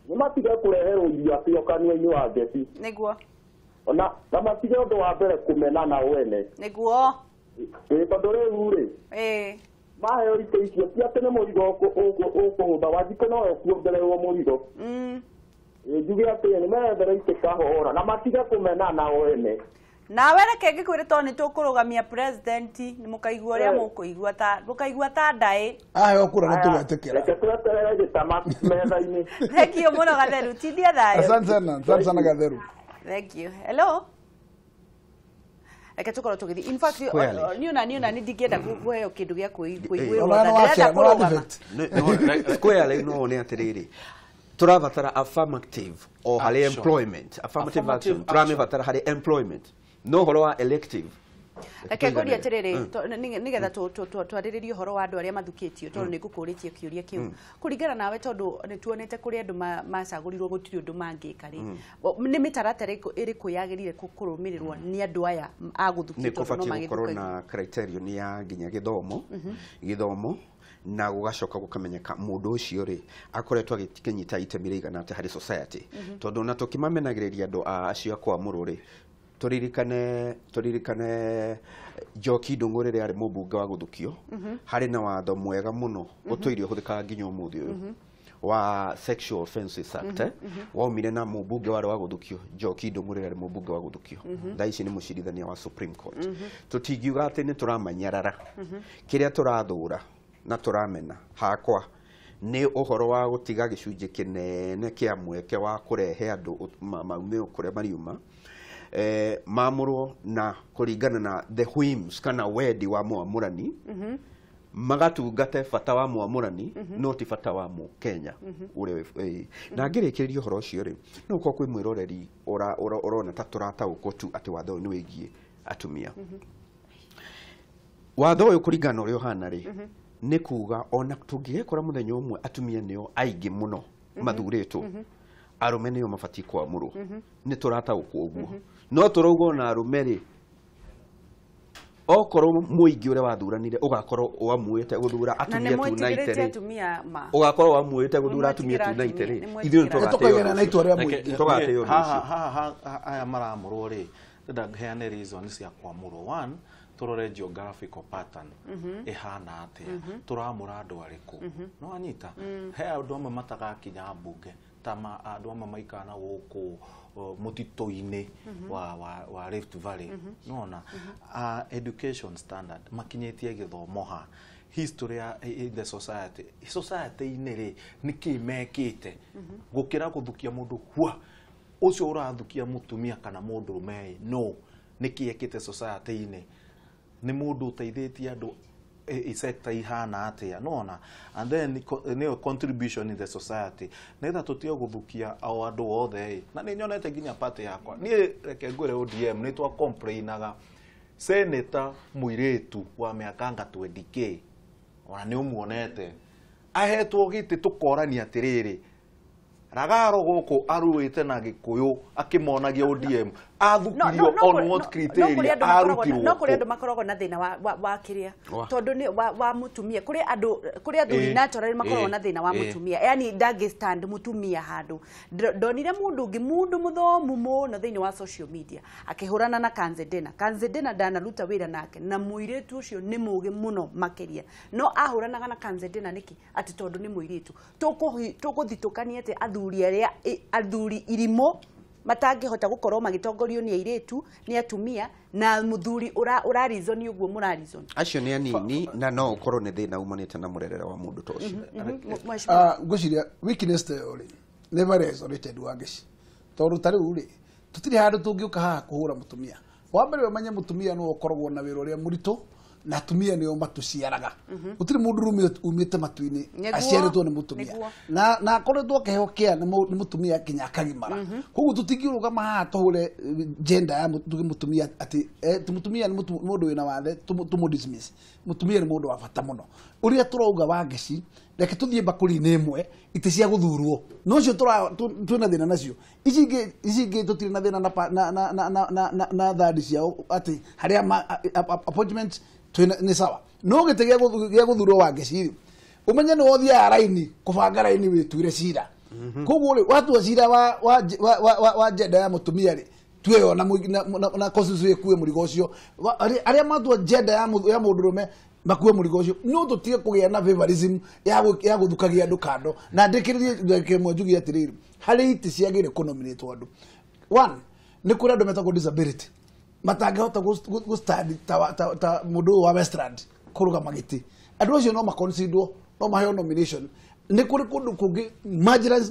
Nĩ matige kũreherwo irio atĩ o kanua-inĩ Wangeci. Nĩguo. Na matige ũndũ wa mbere kũmenana wene. Nĩguo. Ĩĩ tondũ rĩu rĩ. Ĩĩ. Maheo itĩ icio ti atĩ nĩ mũrigo ũkũhũtha Wanjikũ no ekuongererwo mũrigo. Njuge atĩ nĩ meethere itĩ kahora na matige kũmenana wene. Nawe reke ngĩkwĩre tondũ nĩ tũkũrũgamia president nĩ mũkaigua ũrĩa mũkũigua ta mũkaigua ta ndaĩ. Aheo kura nĩ tũgetĩkĩra. Reke tweterere gĩtama metha-inĩ. Thank you mũno Gatheru, tindia thayũ. Asante sana Gatheru. Thank you. Hello. Reke tũkorwo tũgĩthiĩ. In fact, niĩ ona nĩ ndingĩenda kũheo kĩndũ gĩa kũiguĩrwo tha. Ndĩrenda kũrũgama. Squarely no nĩ atĩrĩrĩ tũrabatara affirmative o harĩ employment, affirmative action tũramĩbatara harĩ employment no ũhoro wa elective. Reke ngũrie atĩrĩrĩ nĩgetha twarĩrĩrie ũhoro wa andũ arĩa mathukĩtio tondũ nĩ ngũkũrĩtie kĩũria kĩu kũringana nawe tondũ nĩ tuonete kũrĩ andũ macagũrirwo gũtirĩ ũndũ mangĩka rĩ, nĩ mĩtaratara ĩrĩkũ yagĩrĩire kũrũmĩrĩrwo nĩ andũ aya a gũthukio tondũ no magĩthukagio? Nĩ gũkorwo na criterion ya nginya gĩthomo na gũgacoka gũkamenyeka mũndũ ũcio rĩ akoretwo agĩkĩnyita itemi rĩigana atĩa harĩ society, tondũ ona tũkĩmamenagĩrĩria andũ acio a kwamũrwo rĩ tũririkane Njoki Ndung'u rĩrĩa arĩ mũmbunge wa gũthukio harĩ na watho mwega mũno ũtũire ũhũthĩkaga nginya ũmũthĩ ũyũ wa Sexual Offences Act waumire na mũmbunge warĩ wa gũthukio Njoki Ndung'u rĩrĩa arĩ mũmbunge wa gũthukio thaa ici nĩ mũcirithania wa Supreme Court. Tũtingiuga atĩ nĩ tũramanyarara, kĩrĩa tũrathũra na tũramena hakwa nĩ ũhoro wa gũtiga gĩcunjĩ kĩnene kĩa mweke wa kũrehe andũ maumĩo kũrĩa mariuma mamũrwo na kũringana na the whims kana wendi wa mwamũrani magatungate bata wa mwamũrani no ti bata wa mũkenya ũrĩa. Na ngĩrĩkĩrĩria ũhoro ũcio rĩ no ũkorwo kwĩ mwĩroreri ũrona ta tũrataũkwo tu atĩ watho ũyũ nĩ wĩgiĩ atumia. Watho ũyũ kũringana na ũrĩa ũhana rĩ nĩ kuga ona tũngĩgekora mũthenya ũmwe atumia nĩo aingĩ mũno mathurĩtwo arũme nĩo mabatiĩ kwamũrwo nĩ tũrataũkwo ũguo no tũrauga ona arũme rĩ okorwo mũingĩ ũrĩa wathuranire ũgakorwo ũamuĩte gũthura atumia tunaite rĩ ũgakorwo ũamuĩte gũthura atumia tunaite rĩ ithuĩ nĩ tũgatĩo. Haha aya maramũrwo rĩ ndĩrenda heane reason cia kwamũrwo. One, tũrore geographical pattern ĩhana atĩa, tũramũra andũ arĩkũ, no anyita he andũ amwe matagakinya mbunge ta andũ amwe maikara na gũkũ mũtitũ-inĩ wa Rift Valley, nona education standard makinyĩtie gĩthomo ha history ya in the society society-inĩ rĩ nĩkĩ mekĩte gũkĩra gũthukia mũndũ hua ũcio ũrathukia mũtumia kana mũndũrũme no nĩkĩ ekĩte society-inĩ nĩ mũndũ ũteithĩtie andũ sector ihana atĩa, nona and then nĩyo contribution in the society nĩgetha tũtige gũthukia o andũ othe. Na nĩ nyonete nginya party yakwa niĩ reke ngwĩre ODM nĩ twa complainaga senator mũirĩtu wa mĩaka nga 20k ona nĩ ũmuonete ahetwo gĩtĩ tũkorania atĩrĩrĩ Ragaro gũkũ aruĩte na Gĩkũyũ akĩmonagia ODM athukirio on what criteria arutirwo? No kũrĩ andũ makoragwo na thĩna wa kĩrĩa tondũ nĩ wa mũtumia kũrĩ andũ kũrĩ athuri naturally makoragwo na thĩna wa mũtumia, yani ndangĩ stand mũtumia handũ. Ndonire mũndũ ũngĩ mũndũ mũthomu mũno thĩinĩ wa social media akĩhũrana na Kanzedena. Kanzedena ndanaruta wĩra nake na mũirĩtu ũcio nĩ mũgĩ mũno makĩria no ahũranaga na Kanzedena nĩkĩ? Atĩ tondũ nĩ mũirĩtu. Tũgũthitũkania atĩ athuri arĩa athuri irimũ matangĩhota gũkorwo magĩtongorio nĩ airĩtu nĩ atumia na mũthuri ũra reason ũguo mũra reason. Acio nĩ anini na no ũkorwo nĩ thĩna umanĩte na mũrerere wa mũndũ ta ũcio. Ngwĩciria weakness ta ĩyo rĩ nĩ very isolated Wangeci tondũ ta rĩu rĩ tũtirĩ handũ tũngĩũka haha kũhũra mũtumia. Wa mbere ũmenye mũtumia nĩwe ũkoragwo na wĩra ũrĩa mũritũ na atumia nĩo matũciaraga. Gũtirĩ mũndũ umĩte matu-inĩ aciarĩtwo nĩ mũtumia na akoretwo akĩheo kĩa nĩ mũtumia nginya akagimara. Koguo tũtingĩrũgama haha tũhũre gender ya tuge mũtumia atĩ mũtumia nĩ mũndũ wĩna wathe tũmũ dismiss. Mũtumia nĩ mũndũ wa bata mũno. Ũrĩa tũrauga Wangeci reke tũthiĩ mbakũri-inĩ ĩmwe itĩ cia gũthurwo no cio twĩna thĩna nacio ici ingĩ tũtirĩ na thĩna na thandi ciao atĩ harĩa appointment nĩ sawa no gĩtĩ gĩa gũthurwo Wangeci ũmenye nĩ wothiaga raini kũbanga raini wĩtuire cira. Koguo rĩ watua cira wa gender ya mũtumia rĩ tuwe na constitution ĩkue mũrigo ũcio. Arĩa matua gender ya mũndũrũme makuwe mũrigo ũcio. No tũtige kũgĩa na favorism ya gũthukagia andũ kando. Na ndĩkĩrĩrie ndagĩka ĩmwe njuge atĩrĩrĩ, harĩ itĩ ciagĩrĩire kũnominate andũ. One, nĩ kũrĩ andũ metagwo disability matangĩhota gũ-stand ta mũndũ ũyũ wa Westland kũrũgama gĩtĩ. Andũ acio no maconsiderwo, no maheo nomination. Nĩ kũrĩ kũndũ kũngĩ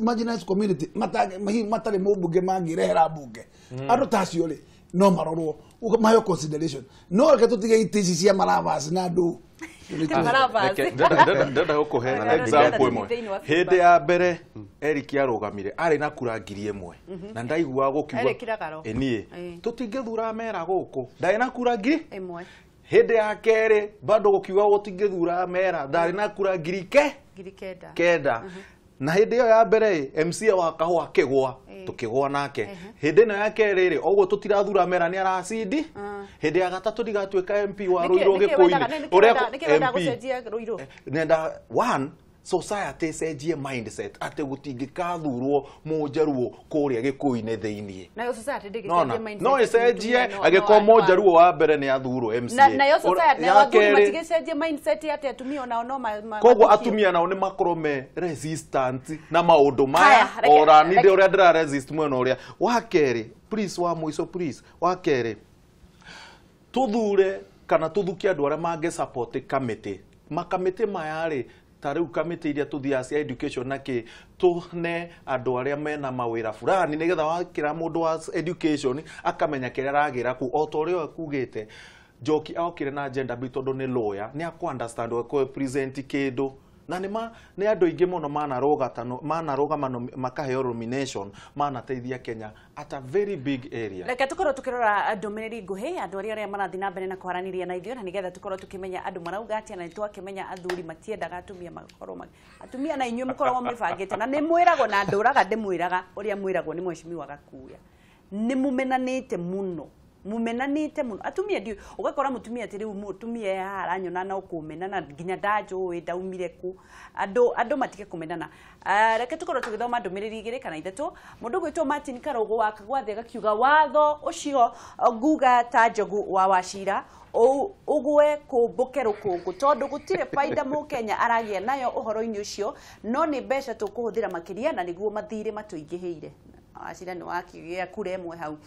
marginalized community matarĩ mũmbunge mangĩrehera mbunge. Andũ ta acio rĩ no marorwo maheo consideration. No reke tũtige itĩ ici cia maravas na andũ. Ndĩrenda gũkũhe example ĩmwe. Hĩndĩ ya mbere Eric arũgamire arĩ na kura 1000 na ndaiguaga gũkiuga niĩ tũtingĩthura mera gũkũ, ndarĩ na kura 1000. Hĩndĩ ya kerĩ bado gũkiuga gũtingĩthura mera, ndarĩ na kura 9,000. Na hĩndĩ ĩyo ya mbere MCA wa Kahũa akĩgũa, tũkĩgũa nake. Hĩndĩ ĩno ya kerĩ rĩ, oguo tũtirathura mera nĩ aracindi. Hĩndĩ ya gatatũ ndigatuĩka MP wa Ruiru Gĩkũyũ-inĩ. Ũrĩa MP nenda one society cenjie mindset atĩ gũtingĩkathurwo mũnjaruo kũrĩa Gĩkũyũ-inĩ thĩiniĩ. Nayo society ndĩgĩcenjie mindset. No ĩcenjie angĩkorwo mũnjaruo wa mbere nĩ athurwo MCA. Nayo society nayo athuri matigĩcenjie mindset atĩ atumia onao no koguo atumia nao nĩ makorwo me resistant na maũndũ maya ora nĩ ũrĩa ndĩra resist mwena ũrĩa wa kerĩ. Please wa mũico please wa kerĩ tũthure kana tũthukie andũ arĩa mangĩ support kamĩtĩ. Makamĩtĩ maya rĩ ta rĩu kamĩtĩ iria tũthiaga cia education na kĩ tũne andũ arĩa mena mawĩra fulani nĩgetha wakĩra mũndũ wa education akamenya kĩrĩa aragĩra kũu. O ta ũrĩa akugĩte Njoki okire na agenda bill tondũ nĩ lawyer, nĩ akũ understand ũrĩa present kĩndũ. Na nĩ andũ aingĩ mũno manarũgama makaheo nomination manateithia Kenya at a very big area. Reke tũkorwo tũkĩrora ndũmĩrĩri nguhĩ andũ arĩa marathiĩ na mbere na kwaranĩria na ithuĩ, na nĩgetha tũkorwo tũkĩmenya andũ marauga atĩa, na nĩtwakĩmenya athuri matiendaga atumia makorwo atumia na inyuĩ mũkoragwo mwĩbangĩte, na nĩ mwĩragwo na ndũraga ndĩmwĩraga ũrĩa mwĩragwo nĩ mheshimiwa Gakuya. Nĩ mũmenanĩte mũno. Mumenanite muno atumia ndi ugakora mutumia atiri mutumia haha aranyona no kumenana nginya ndanjũĩ ndaumire ku andu matige kumenana. Reke tukorwo tugithoma ndumiriri igiri kana ithatu. Mundu gwitwo Martin Karugu wa Kagwathe gakiuga watho ucio nguga ta Njogu wa Wachira ugwe kumbuke rukungu tondu gutire faida mukenya aragia nayo uhoro-ini ucio, no ni mbeca tukuhuthira makiria na niguo mathire matuingihire. Wachira ni wakigia kura imwe hau.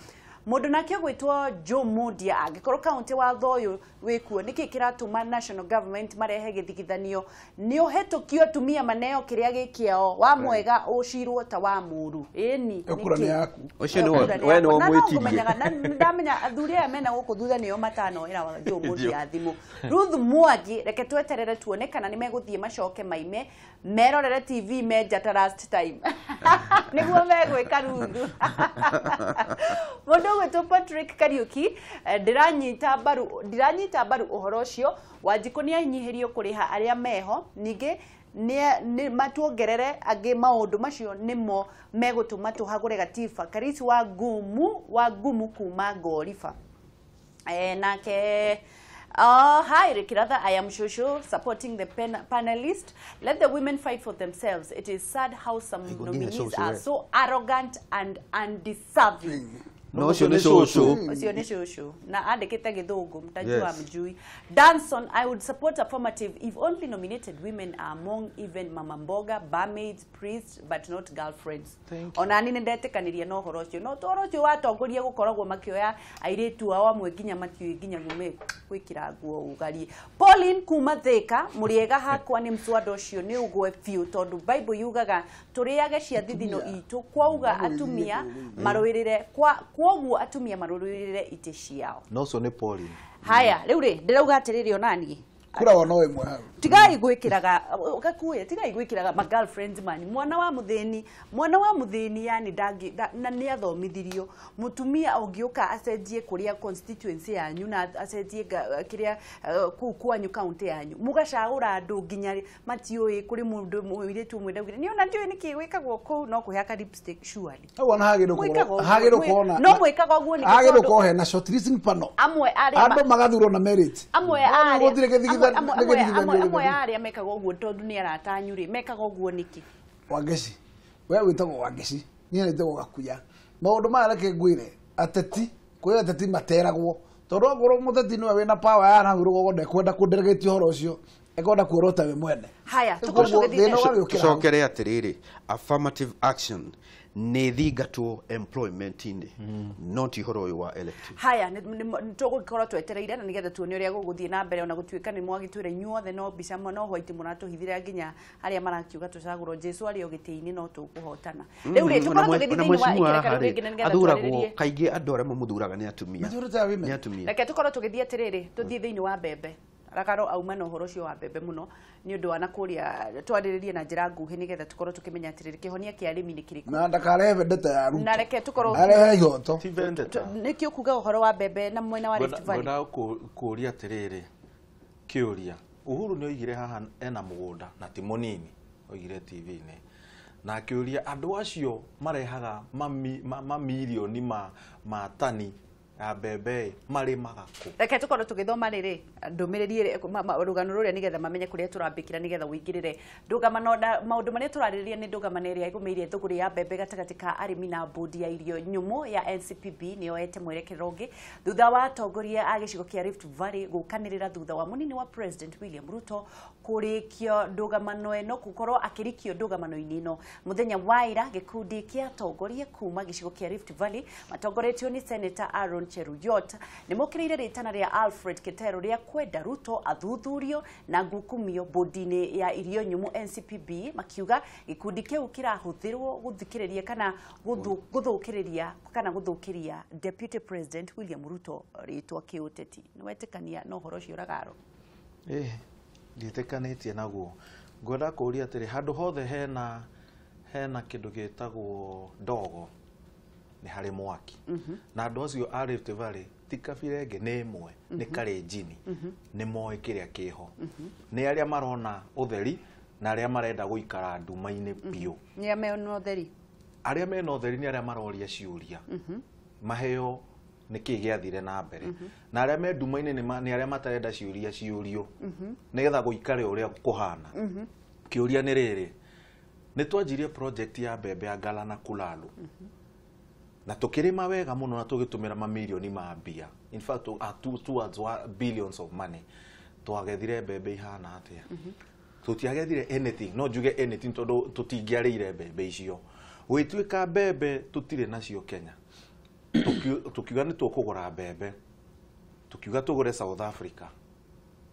Mundu nake gwitwo Joe Mundia angikorwo kaunti watho uyu wikuo niki kiratuma national government marehe githigithanio ni uhetukio atumia maneo kiria gikiao wa mwega ucirwo ta wa muru ini kura ni yaku ucio ni we no mwitirie ndamenya athuri aya mena guku thutha nio matano ira wa Joe Mundia thimu. Ruth Mwangi reke tweterere tuone kana ni meguthie macoke maime merorere TV menja last time niguo megwika Ruth. Mundu gwitwo Patrick Kariuki ndiranyita mbaru uhoro ucio Wanjikũ nĩ anyihirio kũrĩha arĩa meho ningĩ nĩ matuongerere angĩ maũndũ macio nĩmo megũtũma tũhagũre gatiba. Karisi wa ngumu kuma Ngoriba nake. Hi Rikiratha, I am Shosho supporting the panelist. Let the women fight for themselves. It is sad how some nominees are so arrogant and undeserving. No, ucio ni shosho. Ucio ni shosho. Na andikite githungu mtajua mjui. Danson, I would support affirmative if only nominated women are among even mama mboga, barmaids, priests, but not girlfriends. Ona ni ndetikaniria no horo ucio. No toro ucio watongoria gukoragwo makioya airitu ao amwe nginya matiui nginya gume gwikira nguo ugarie. Pauline kuma Thika, muriega hakwa ni mswada ucio ni ugwe biũ tondu Bible yugaga turiage cia thithino itu kwauga atumia maruirire kwa kwoguo atumia marũrũrĩre itĩ ciao. No so nĩ Pauline. Haya, rĩu rĩ ndĩrauga atĩrĩrĩ onaniĩ kura wona ĩmwe hau. Tigai gwĩkĩraga gakuĩ, tigai gwĩkĩraga ma girlfriends man. Mwana wa mũthĩni yani ndangi na nĩ athomithirio. Mũtumia ũngĩũka acenjie kũrĩa constituency yanyu na acenjie kĩrĩa kũu kwanyu county yanyu. Mũgacagũra andũ nginya matiũĩ kũrĩ mũndũ mũirĩtu ũmwe ndaugire niĩ ona ndiũĩ nĩkĩ gwĩkagwo kũu no kwĩhaka lipstick surely. Hau ona hagĩrĩirwo kuona. No mwĩkaga ũguo nĩkĩ hagĩrĩirwo gũkorwo hena shortlisting panel. Amwe arĩa andũ magathurwo na merit. Amwe arĩa amwe arĩa mekaga ũguo tondũ nĩ arata anyu rĩ mekaga ũguo nĩkĩ? Wangeci, we wĩtagwo Wangeci, niĩ nĩtagwo Gakuya. Maũndũ maya reke ngwĩre Ateti kwĩ ateti materagwo tondũ okorwo mũteti nĩwe wĩna power ya hau rũgongo ndekwenda kũnderegeti ũhoro ũcio ekwenda kuorota we mwene. Haya, tukorwo tũgĩthiĩ tucokere atĩrĩrĩ, affirmative action nĩ thingatwo employment-inĩ, not ũhoro ũyũ wa elective. Haya, nĩ tũgũkorwo twetereire na nĩgetha tuone ũrĩa gũgũthiĩ na mbere, ona gũtuĩka nĩ mwagĩtwĩra inyuothe no mbica no white mũratũhithĩra nginya arĩa marakiuga tũcagũrwo Jesu arĩ o gĩtĩ-inĩ no tũkũhotana. Rĩu rĩ, tũkorwo tũgĩthiĩ thĩinĩ wa ikereka rĩu rĩngĩ na nĩgetha athuragwo kaingĩ andũ arĩa mamũthuraga nĩ atumia. Nĩ atumia. Reke tũkorwo tũgĩthiĩ atĩrĩrĩ, tũthiĩ thĩinĩ wa mbembe. Rakaro auma na ũhoro ũcio wa mbembe mũno nĩ ũndũ wa na kũrĩa twarĩrĩrie na njĩra nguhĩ nĩgetha tũkorwo tũkĩmenya atĩrĩrĩ kĩhonia kĩa arĩmi nĩ kĩrĩkũ. Na ndakarehe vendetta ya Ruto. Na reke tũkorwo arehe ihoto. Ti vendetta. Nĩkĩo kuga ũhoro wa mbembe na mwena wa Rift Valley. Ngwenda kũũria atĩrĩrĩ, kĩũria Uhuru nĩ oigire haha ena mũgũnda na ti mũnini, oigire TV-inĩ, na akĩũria andũ acio marehaga mamirioni ma tani ya mbembe marĩmaga kũ. Reke tũkorwo tũgĩthoma rĩrĩ ndũmĩrĩri rũgano rũrĩa nĩgetha mamenye kũrĩa tũrambĩkĩra nĩgetha ũingĩrĩre ndũgamano na maũndũ marĩa tũrarĩrĩria nĩ ndũgamano ĩrĩa ĩgũmĩire thũgũrĩ ya mbembe gatagatĩ ka arĩmi na bodi ya irio nyũmũ ya NCPB nĩyo yoete mwerekero ũngĩ thutha wa atongoria a gĩcigo kĩa Rift Valley gũkanĩrĩra thutha wa mũnini wa President William Ruto kũrĩkio ndũgamano ĩno gũkorwo akĩrikio ndũgamano-inĩ ĩno. Mũthenya wa ira gĩkundi kĩa atongoria kuma gĩcigo kĩa Rift Valley matongoretio nĩ Senator Aaron Cheruiyot nĩmokĩrĩire rĩtana rĩa Alfred Ketero rĩa kwenda Ruto athuthurio na ngukumio bodi-inĩ ya irio nyũmũ NCPB, makiuga gĩkundi kĩu kĩrahũthĩrwo gũthikĩrĩria kana gũthũkĩrĩria kana gũthũkĩria Deputy President William Ruto rĩtwa kĩũteti. Nĩwetĩkania na ũhoro ũcio Ragaro? Ndiĩtĩkanĩtie naguo. Ngwenda kũũria atĩrĩ, handũ hothe hena kĩndũ gĩtagwo ndogo nĩ harĩ mwaki. Na andũ acio a Rift Valley ti kabira ĩngĩ, nĩ ĩmwe, nĩ Kalenjin, nĩ moĩ kĩrĩa kĩho. Nĩ arĩa marona ũtheri na arĩa marenda gũikara nduma-inĩ biũ. Nĩ arĩa mena ũtheri. Arĩa mena ũtheri nĩ arĩa maroria ciũria. Maheo nĩ kĩĩ gĩathire na mbere. Na arĩa me nduma-inĩ nĩ arĩa matarenda ciũria ciũrio. Nĩgetha gũikare ũrĩa kũhana. Kĩũria nĩ rĩrĩ, nĩ twanjirie project ya mbembe ya Ngala na Kulalu. Na tukirima wega muno na tugitumira mamirioni ma mbia, in fact towards billions of money. Twagethire mbembe ihana atia? Tutiagethire anything, no njuge anything tondu tutingiarĩire mbembe icio. Gwĩtuĩka mbembe tutire nacio Kenya, tukiuga nĩ tũkũgũra mbembe, tukiuga tũgũre South Africa,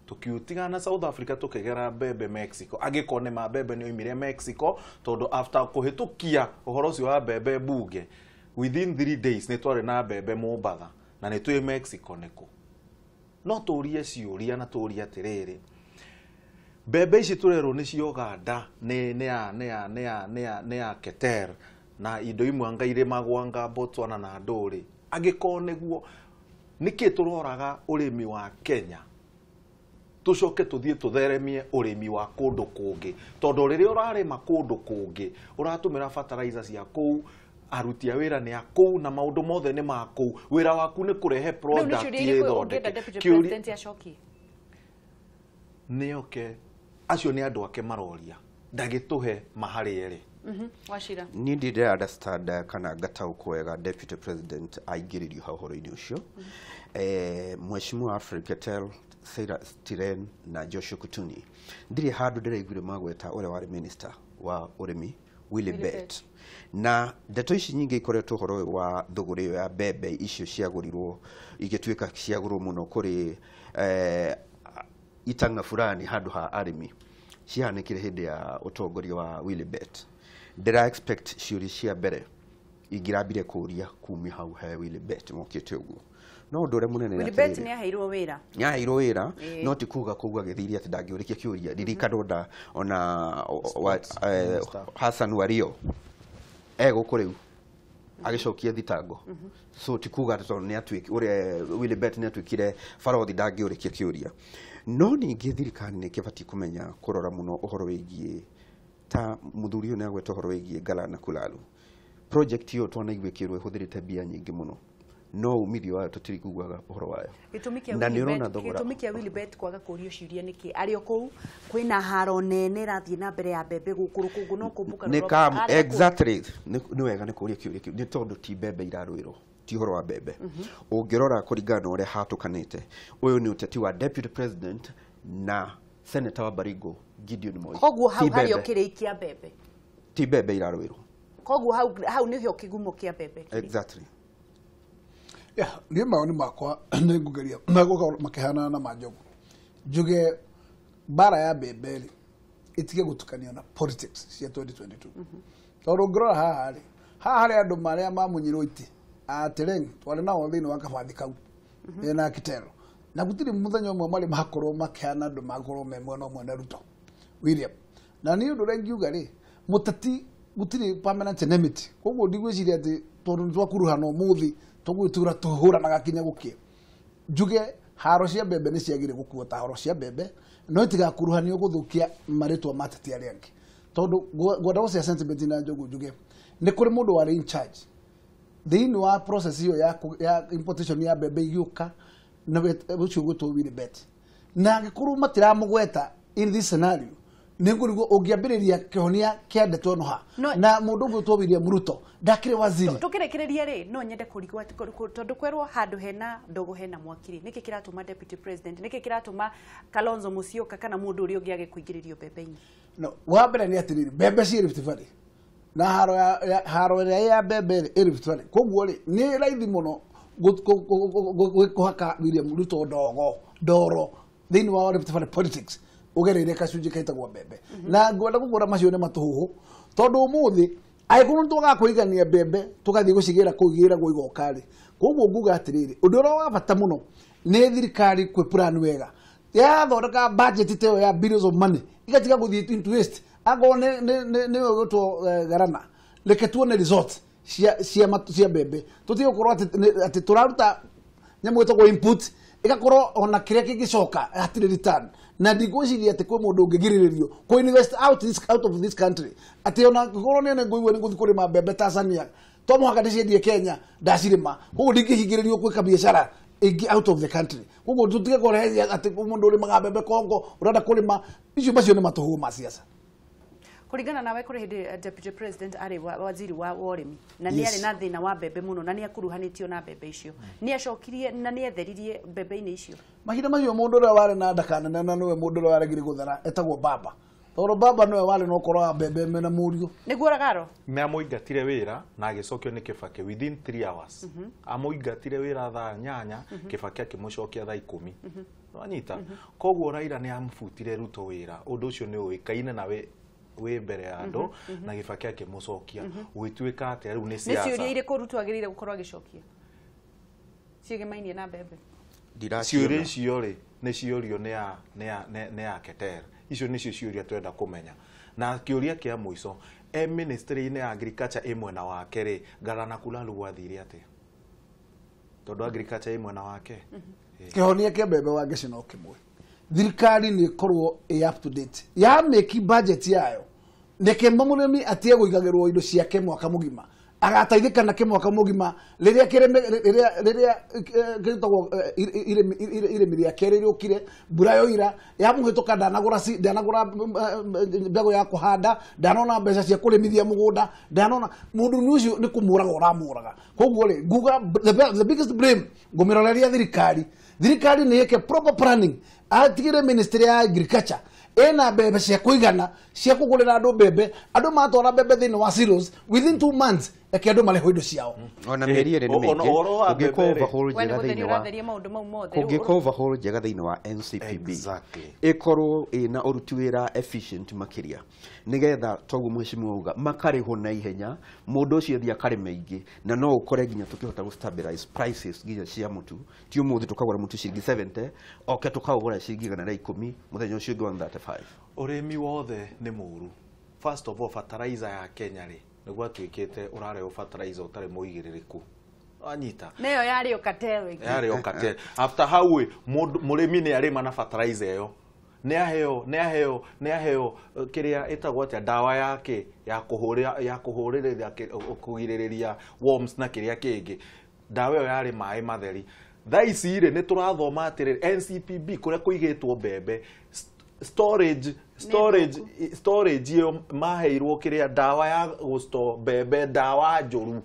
tukiutigana na South Africa tukigera mbembe Mexico. Angĩkorwo nĩ ma mbembe nĩ oimire Mexico, tondu after kũhĩtũkia ũhoro ũcio wa mbembe mbunge, within 3 days nĩ twarĩ na mbembe Mombatha na nĩ twĩ Mexico nĩkũ. No tũrie ciũria na tũrie atĩrĩrĩ, mbembe ici tũrerwo nĩ cia Uganda, nĩ ya Keter na indo imwe anga irĩmagwo anga Botswana na ndũrĩ. Angĩkorwo nĩguo, nĩkĩ tũroraga ũrĩmi wa Kenya tũcoke tũthiĩ tũtheremie ũrĩmi wa kũndũ kũngĩ? Tondũ rĩrĩa ũrarĩma kũndũ kũngĩ ũratũmĩra fertilizer cia kũu, aruti a wĩra nĩ a kũu na maũndũ mothe nĩ ma kũu. Wĩra waku nĩ kũrehe product ĩthondeke. Nĩoke acio nĩ andũ ake maroria, ndagĩtũhe maharĩ erĩ. Wachira. Niĩ ndirĩ understand kana ngataũkwo wega Deputy President aingĩrĩrio hau ũhoro-inĩ ũcio. Mheshimiwa Alfred Keter, Cyrus Tiren na Joshua Kutuni, ndirĩ handũ ndĩraiguire magweta ũrĩa warĩ minister wa ũrĩmi Willy Bett. Na ndeto ici nyingĩ ikoretwo ũhoro ũyũ wa thũgũrĩ ĩyo ya mbembe icio ciagũrirwo igĩtuĩka ciagũrwo mũno kũrĩ itang'a fulani handũ ha arĩmi, ciahanĩkire hĩndĩ ya ũtongoria wa Willy Bett. Ndĩra expect ciũria cia mbere ingĩrambire kũũria kumia hau he Willy Bett mokĩte ũguo. No ũndũ ũrĩa mũnene Willy Bett nĩ aheirwo wĩra. Nĩ aheirwo wĩra, no ti kuga kũu agĩthirie atĩ ndangĩũrĩkia kĩũria. Ririkana ona Hassan Wario egũkũ rĩu agĩcokia thitango. So ti kuga atĩ tondũ nĩ atuĩkire ũrĩa Willy Bett nĩ atuĩkire barothi ndangĩũrĩkia kĩũria. No ningĩ thirikari nĩ ĩkĩbatiĩ kũmenya kũrora mũno ũhoro wĩgiĩ ta mũthuri ũyũ nĩ agweta ũhoro wĩgiĩ Ngala na Kulalu. Project ĩyo twanaigua ĩkĩrwo ĩhũthĩrĩte mbia nyingĩ mũno, no umithio wayo tũtiriguaga ũhoro wayo. Gĩtũmi kĩa Willy Bett kwaga kũũrio ciũria nĩkĩ? Arĩ o kũu kwĩna haro nene ĩrathiĩ na mbere ya mbembe gũkũ rũkũngũ no kũmbũka. Exactly, nĩ wega nĩ kũũria kĩũria kĩu, nĩ tondũ ti mbembe irarũĩrwo. Ti ũhoro wa mbembe. Ũngĩrora kũringana na ũrĩa hatũkanĩte, ũyũ nĩ ũteti wa deputy president na senator wa Baringo Gideon Moi. Koguo hau harĩ o kĩrĩikia mbembe. Ti mbembe irarũĩrwo. Koguo hau nĩho kĩgumo kĩa mbembe. Exactly. Yeah, niĩ mawoni makwa nĩ ngũgeria megũkorwo makĩhanana na ma Njogu. Njuge mbara ya mbembe rĩ ĩtige gũtukanio na politics cia 2022. Tondũ ũngĩrora haha rĩ, haha harĩ andũ marĩa mamunyirwo itĩ Tereng twarĩ nao thĩinĩ wa kabathi kau na Kitero, na gũtirĩ mũthenya ũmwe marĩ makorwo makĩhana andũ makorwo me mwena ũmwe na Ruto William. Na niĩ ũndũ ũrĩa ingiuga rĩ, mũteti gũtirĩ permanent enmity, koguo ndigwĩciria atĩ tondũ nĩ twakuruhana ũmũthĩ tũgwĩtura tũhũranaga kinya gũkĩe. Njuge haro cia mbembe nĩ ciagĩrĩire gũkuo ta haro cia mbembe, no itigakuruhanio gũthũkia marĩtwa ma ateti arĩa angĩ, tondũ ngwenda gũcia sentiment na Njogu. Njuge nĩ kũrĩ mũndũ warĩ in charge thĩinĩ wa process ĩyo ya importation ya mbembe igĩũka, na ũcio ũgwĩtwo Willy Bet, na angĩkorwo matiramũgweta in this scenario nĩ ngũrigwo ũngĩambĩrĩria kĩhonia kĩa ndeto ĩno ha na mũndũ ũgwĩtwo William Ruto ndakĩrĩ waziri. Tũkĩrĩkĩrĩria rĩ, no nyende kũrigwo tondũ kwerwo handũ hena ndogo hena mwaki rĩ, nĩkĩ kĩratũma deputy president, nĩkĩ kĩratũma Kalonzo Musyoka kana mũndũ ũrĩa ũngĩ age kũingĩrĩrio mbembe-inĩ? No, wa mbere nĩ atĩrĩrĩ, mbembe ciĩ Rift Valley na haro ĩrĩa ya mbembe ĩ Rift Valley, koguo rĩ nĩ raithi mũno kũhaka William Ruto ndogo ndoro thĩinĩ wa Rift Valley politics ũgereire gacunjĩ kaitagwo mbembe. Na ngwenda gũkũra macio nĩ matũhũhũ, tondũ ũmũthĩ angĩkorwo nĩ twagaga kũigania mbembe tũgathiĩ gũcigĩra kũu igĩragwo igoka rĩ, koguo nguga atĩrĩrĩ, ũndũ ũrĩa wa bata mũno nĩ thirikari kwĩ plan wega, yathondeka budget ta ĩyo ya billions of money igatiga gũthiĩ into waste. Angorwo nĩ ũgwĩtwo Garana, reke tuone result cia mbembe, tũtige gũkorwo atĩ tũraruta nyamũ ĩtagwo input ĩgakorwo ona kĩrĩa kĩngĩcoka hatirĩ return. Na ndigwĩciria atĩ kwĩ mũndũ ũngĩgirĩrĩrio kũ invest out of this country, atĩ ona ngorwo nĩ ngũigua nĩ ngũthiĩ kũrĩma mbembe Tanzania, to mũhaka ndĩciendie Kenya ndacirĩma, koguo ndingĩhingĩrĩrio gwĩka biacara ĩngĩ out of the country. Koguo tũtige kũrehe atĩ mũndũ ũrĩmaga mbembe Congo ũrenda kũrĩma icio, macio nĩ matũhũhũ ma siasa. Kũringana nawe kũrĩ hĩndĩ deputy president arĩ waziri wa ũrĩmi na nĩ arĩ na thĩna wa mbembe mũno na nĩ akuruhanĩtio na mbembe icio, nĩ acokirie na nĩ etheririe mbembe-inĩ icio. Mahinda macio mũndũ ũrĩa warĩ na ndakanene na nĩwe mũndũ ũrĩa waregire gũthera etagwo Baba, tondũ Baba nĩwe warĩ na ũkoro wa mbembe mena mũriũ. Nĩguo Ragaro nĩ amũingatire wĩra na agĩcokio nĩ Kibaki within 3 hours. Amũingatire wĩra thaa 8, Kibaki akĩmũcokia thaa 10. Wanyita? Koguo Raila nĩ amũbutire Ruto wĩra, ũndũ ũcio nĩ ũĩkaine na wĩ mbere ya andũ, na Kibaki akĩmũcokia. Gwĩtuĩka atĩa rĩu nĩ siasa. Nĩ ciũria irĩkũ Ruto agĩrĩire gũkorwo agĩcokia ciĩgemainie na mbembe? Ciũria icio rĩ nĩ ciũrio nĩ ya Keter. Icio nĩcio ciũria twenda kũmenya. Na kĩũria kĩa mũico, e ministry-inĩ ya agriculture ĩ mwena wake rĩ, Galana Kulalu gwathire atĩa? Tondũ agriculture ĩ mwena wake. Kĩhonia kĩa mbembe wa Ngeci no kĩmwe, thirikari nĩ ĩkorwo ĩ up to date ya make budget yayo, reke mũrĩmi atige gũigagĩrwo indo ciake mwaka mũgima, agateithĩka nake mwaka mũgima rĩrĩa rĩrĩa kĩtagwo irĩmi rĩake rĩrĩũkire, mbura yoira yamũhĩtũka, ndanagũra mbegũ ya kũhanda, ndanona mbeca cia kũrĩmithia mũgũnda, ndanona mũndũ ũcio nĩ kũmũraga ũramũraga. Koguo rĩ nguga the biggest blame ngũmĩroreria thirikari, thirikari nĩ ĩke proper planning, atigĩre ministry ya agriculture ena mbembe cia kũigana cia kũgũrĩra andũ mbembe, andũ matwara mbembe thĩinĩ wa silos within 2 months, reke andũ marĩhwo indo ciao. Ona mĩeri ĩrĩ nĩ mĩingĩ. Ũngĩka overhaul njega thĩinĩ wa kũngĩka overhaul njega thĩinĩ wa NCPB ĩkorwo ĩna ũruti wĩra efficient makĩria, nĩgetha toguo mheshimiwa auga makarĩhwo na ihenya, mũndũ ũcio athiĩ akarĩme ingĩ, na no ũkore nginya tũkĩhota gũ stabilize prices nginya cia mũtu. Ti ũmũthĩ tũkagũra mũtu ciringi 70, oke tũkaũgũra ciringi 110, mũthenya ũcio ũngĩ 135. Ũrĩmi wothe nĩ mũũru. First of all, fertilizer ya Kenya rĩ nĩguo atuĩkĩte ũrarehwo fertilizer ũtarĩ mũigĩrĩrĩku. Wanyita? Nĩyo yarĩ o cartel ĩngĩ. Yarĩ o cartel. After how mũrĩmi nĩ arĩma na fertilizer ĩyo, nĩ aheo kĩrĩa ĩtagwo atĩa, ndawa yake ya kũhũrĩrĩria kũgirĩrĩria worms na kĩrĩa kĩngĩ. Ndawa ĩyo yarĩ maĩ matheri. Thaa ici rĩ nĩ tũrathoma atĩrĩrĩ, NCPB kũrĩa kũigĩtwo mbembe storage ĩyo maheirwo kĩrĩa ndawa ya gũstore mbembe, ndawa njũru.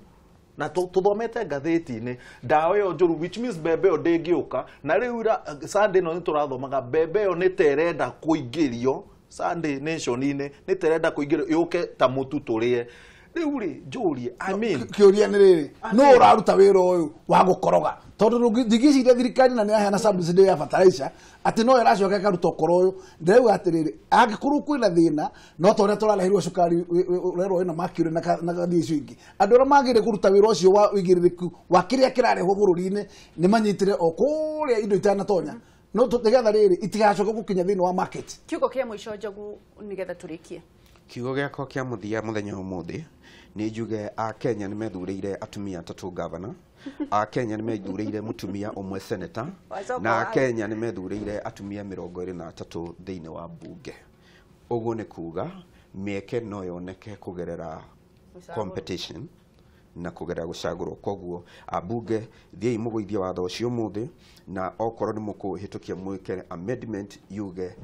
Na tuthomete ngathĩti-inĩ ndawa ĩyo njũru, which means mbembe ĩyo ndĩngĩũka. Na rĩu Sunday no nĩtũrathomaga mbembe ĩyo nĩ ta ĩrenda kũingĩrio Sunday Nation-inĩ, nĩ ta ĩrenda kũingĩrio yũke ta mũtu tũrĩe. Rĩu rĩ njũrie, I mean kĩũria nĩ rĩrĩ, no ũraruta wĩra ũyũ wa gũkoroga tondũ ndingĩciria thirikari na nĩyaheana subsidy ya fertilizer atĩ no ĩracoka ĩkaruta ũkoro ũyũ. Ndĩrauga atĩrĩrĩ, angĩkorwo kwĩna thĩna no ta ũrĩa tũrareheirwo cukari ũrerwo wĩna mercury na gathii icio ingĩ, andũ arĩa magĩrĩire kũruta wĩra ũcio wa ũigĩrĩrĩku wa kĩrĩa kĩrarehwo bũrũri-inĩ nĩ manyitire o kũrĩa indo itanatonya, no nĩgetha rĩrĩ itigacoke gũkinya thĩinĩ wa market. Kiugo kĩa mũico Njogu nĩgetha tũrĩkie. Kiugo gĩakwa kĩa mũthia mũthenya ũmũthĩ nĩ njuge a Kenya nĩ methurĩire atumia atatũ gavana, a Kenya nĩ methurĩire mũtumia ũmwe senator, na a Kenya nĩ methurĩire atumia 23 thĩinĩ wa mbunge. Ũguo nĩ kuga mĩeke no yoneke kũgerera competition na kũgerera gũcagũrwo. Koguo ambunge thiĩi mũgũithie watho ũcio ũmũthĩ, na okorwo nĩ mũkũhĩtũkia mwĩke amendment yuge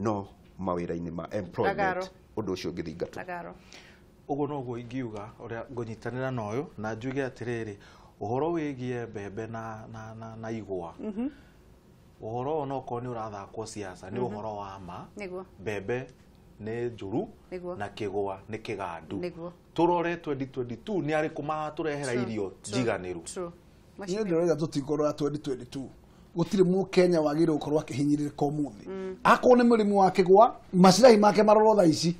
no mawĩra-inĩ ma employment ũndũ ũcio ũngĩthingatwo. Ũguo noguo ingiuga ũrĩa ngũnyitanĩra na ũyũ na njuge atĩrĩrĩ, ũhoro wĩgiĩ mbembe na igwa, ũhoro ũyũ no korwo nĩ ũrathakwo siasa, nĩ ũhoro wa ma. Mbembe nĩ njũru na kĩgwa nĩ kĩgandu. Tũrore 2022 nĩ arĩkũ magatũrehera irio njiganĩru. Niĩ ndĩrauga tũtikũrora 2022 gũtirĩ mũkenya wagĩrĩirwo gũkorwo akĩhinyĩrĩrĩka ũmũthĩ. Akorwo nĩ mũrĩmi wa kĩgwa macirahi make marorwo thaa ici,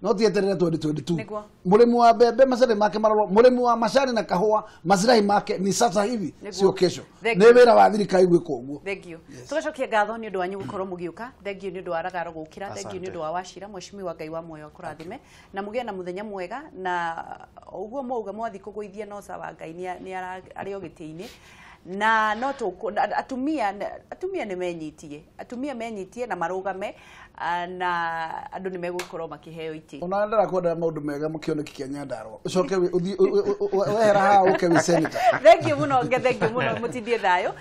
no tieterere 2022. Mũrĩmi wa mbembe macirahi make marorwo, mũrĩmi wa macani na kahũa macirahi make ni sasa hivi, sio kesho. Nĩ wĩra wa thirikari gwĩka ũguo. Thank you. Tũgacokia ngatho nĩ ũndũ wanyu gũkorwo mũgĩũka. Thank you nĩ ũndũ wa Ragaro gũkĩra. Thank you nĩ ũndũ wa Wachira. Mheshimiwa Ngai wa muoyo akũrathime na mũgĩe na mũthenya mwega. Na ũguo mwauga mwathi kũgũithia no sawa, Ngai nĩ arĩ o gĩtĩ-inĩ. Na no atumia nĩ menyitie, atumia menyitie na marũgame, na andũ nĩ megũkorwo makĩheo itĩ. Ona ndĩrakwenda maũndũ mega mũkĩoneki kĩa Nyandarua, ũcoke ũthiĩ wehera haha ũke wĩ senator. Thank you mũno, thank you mũno, mũtindie thayũ.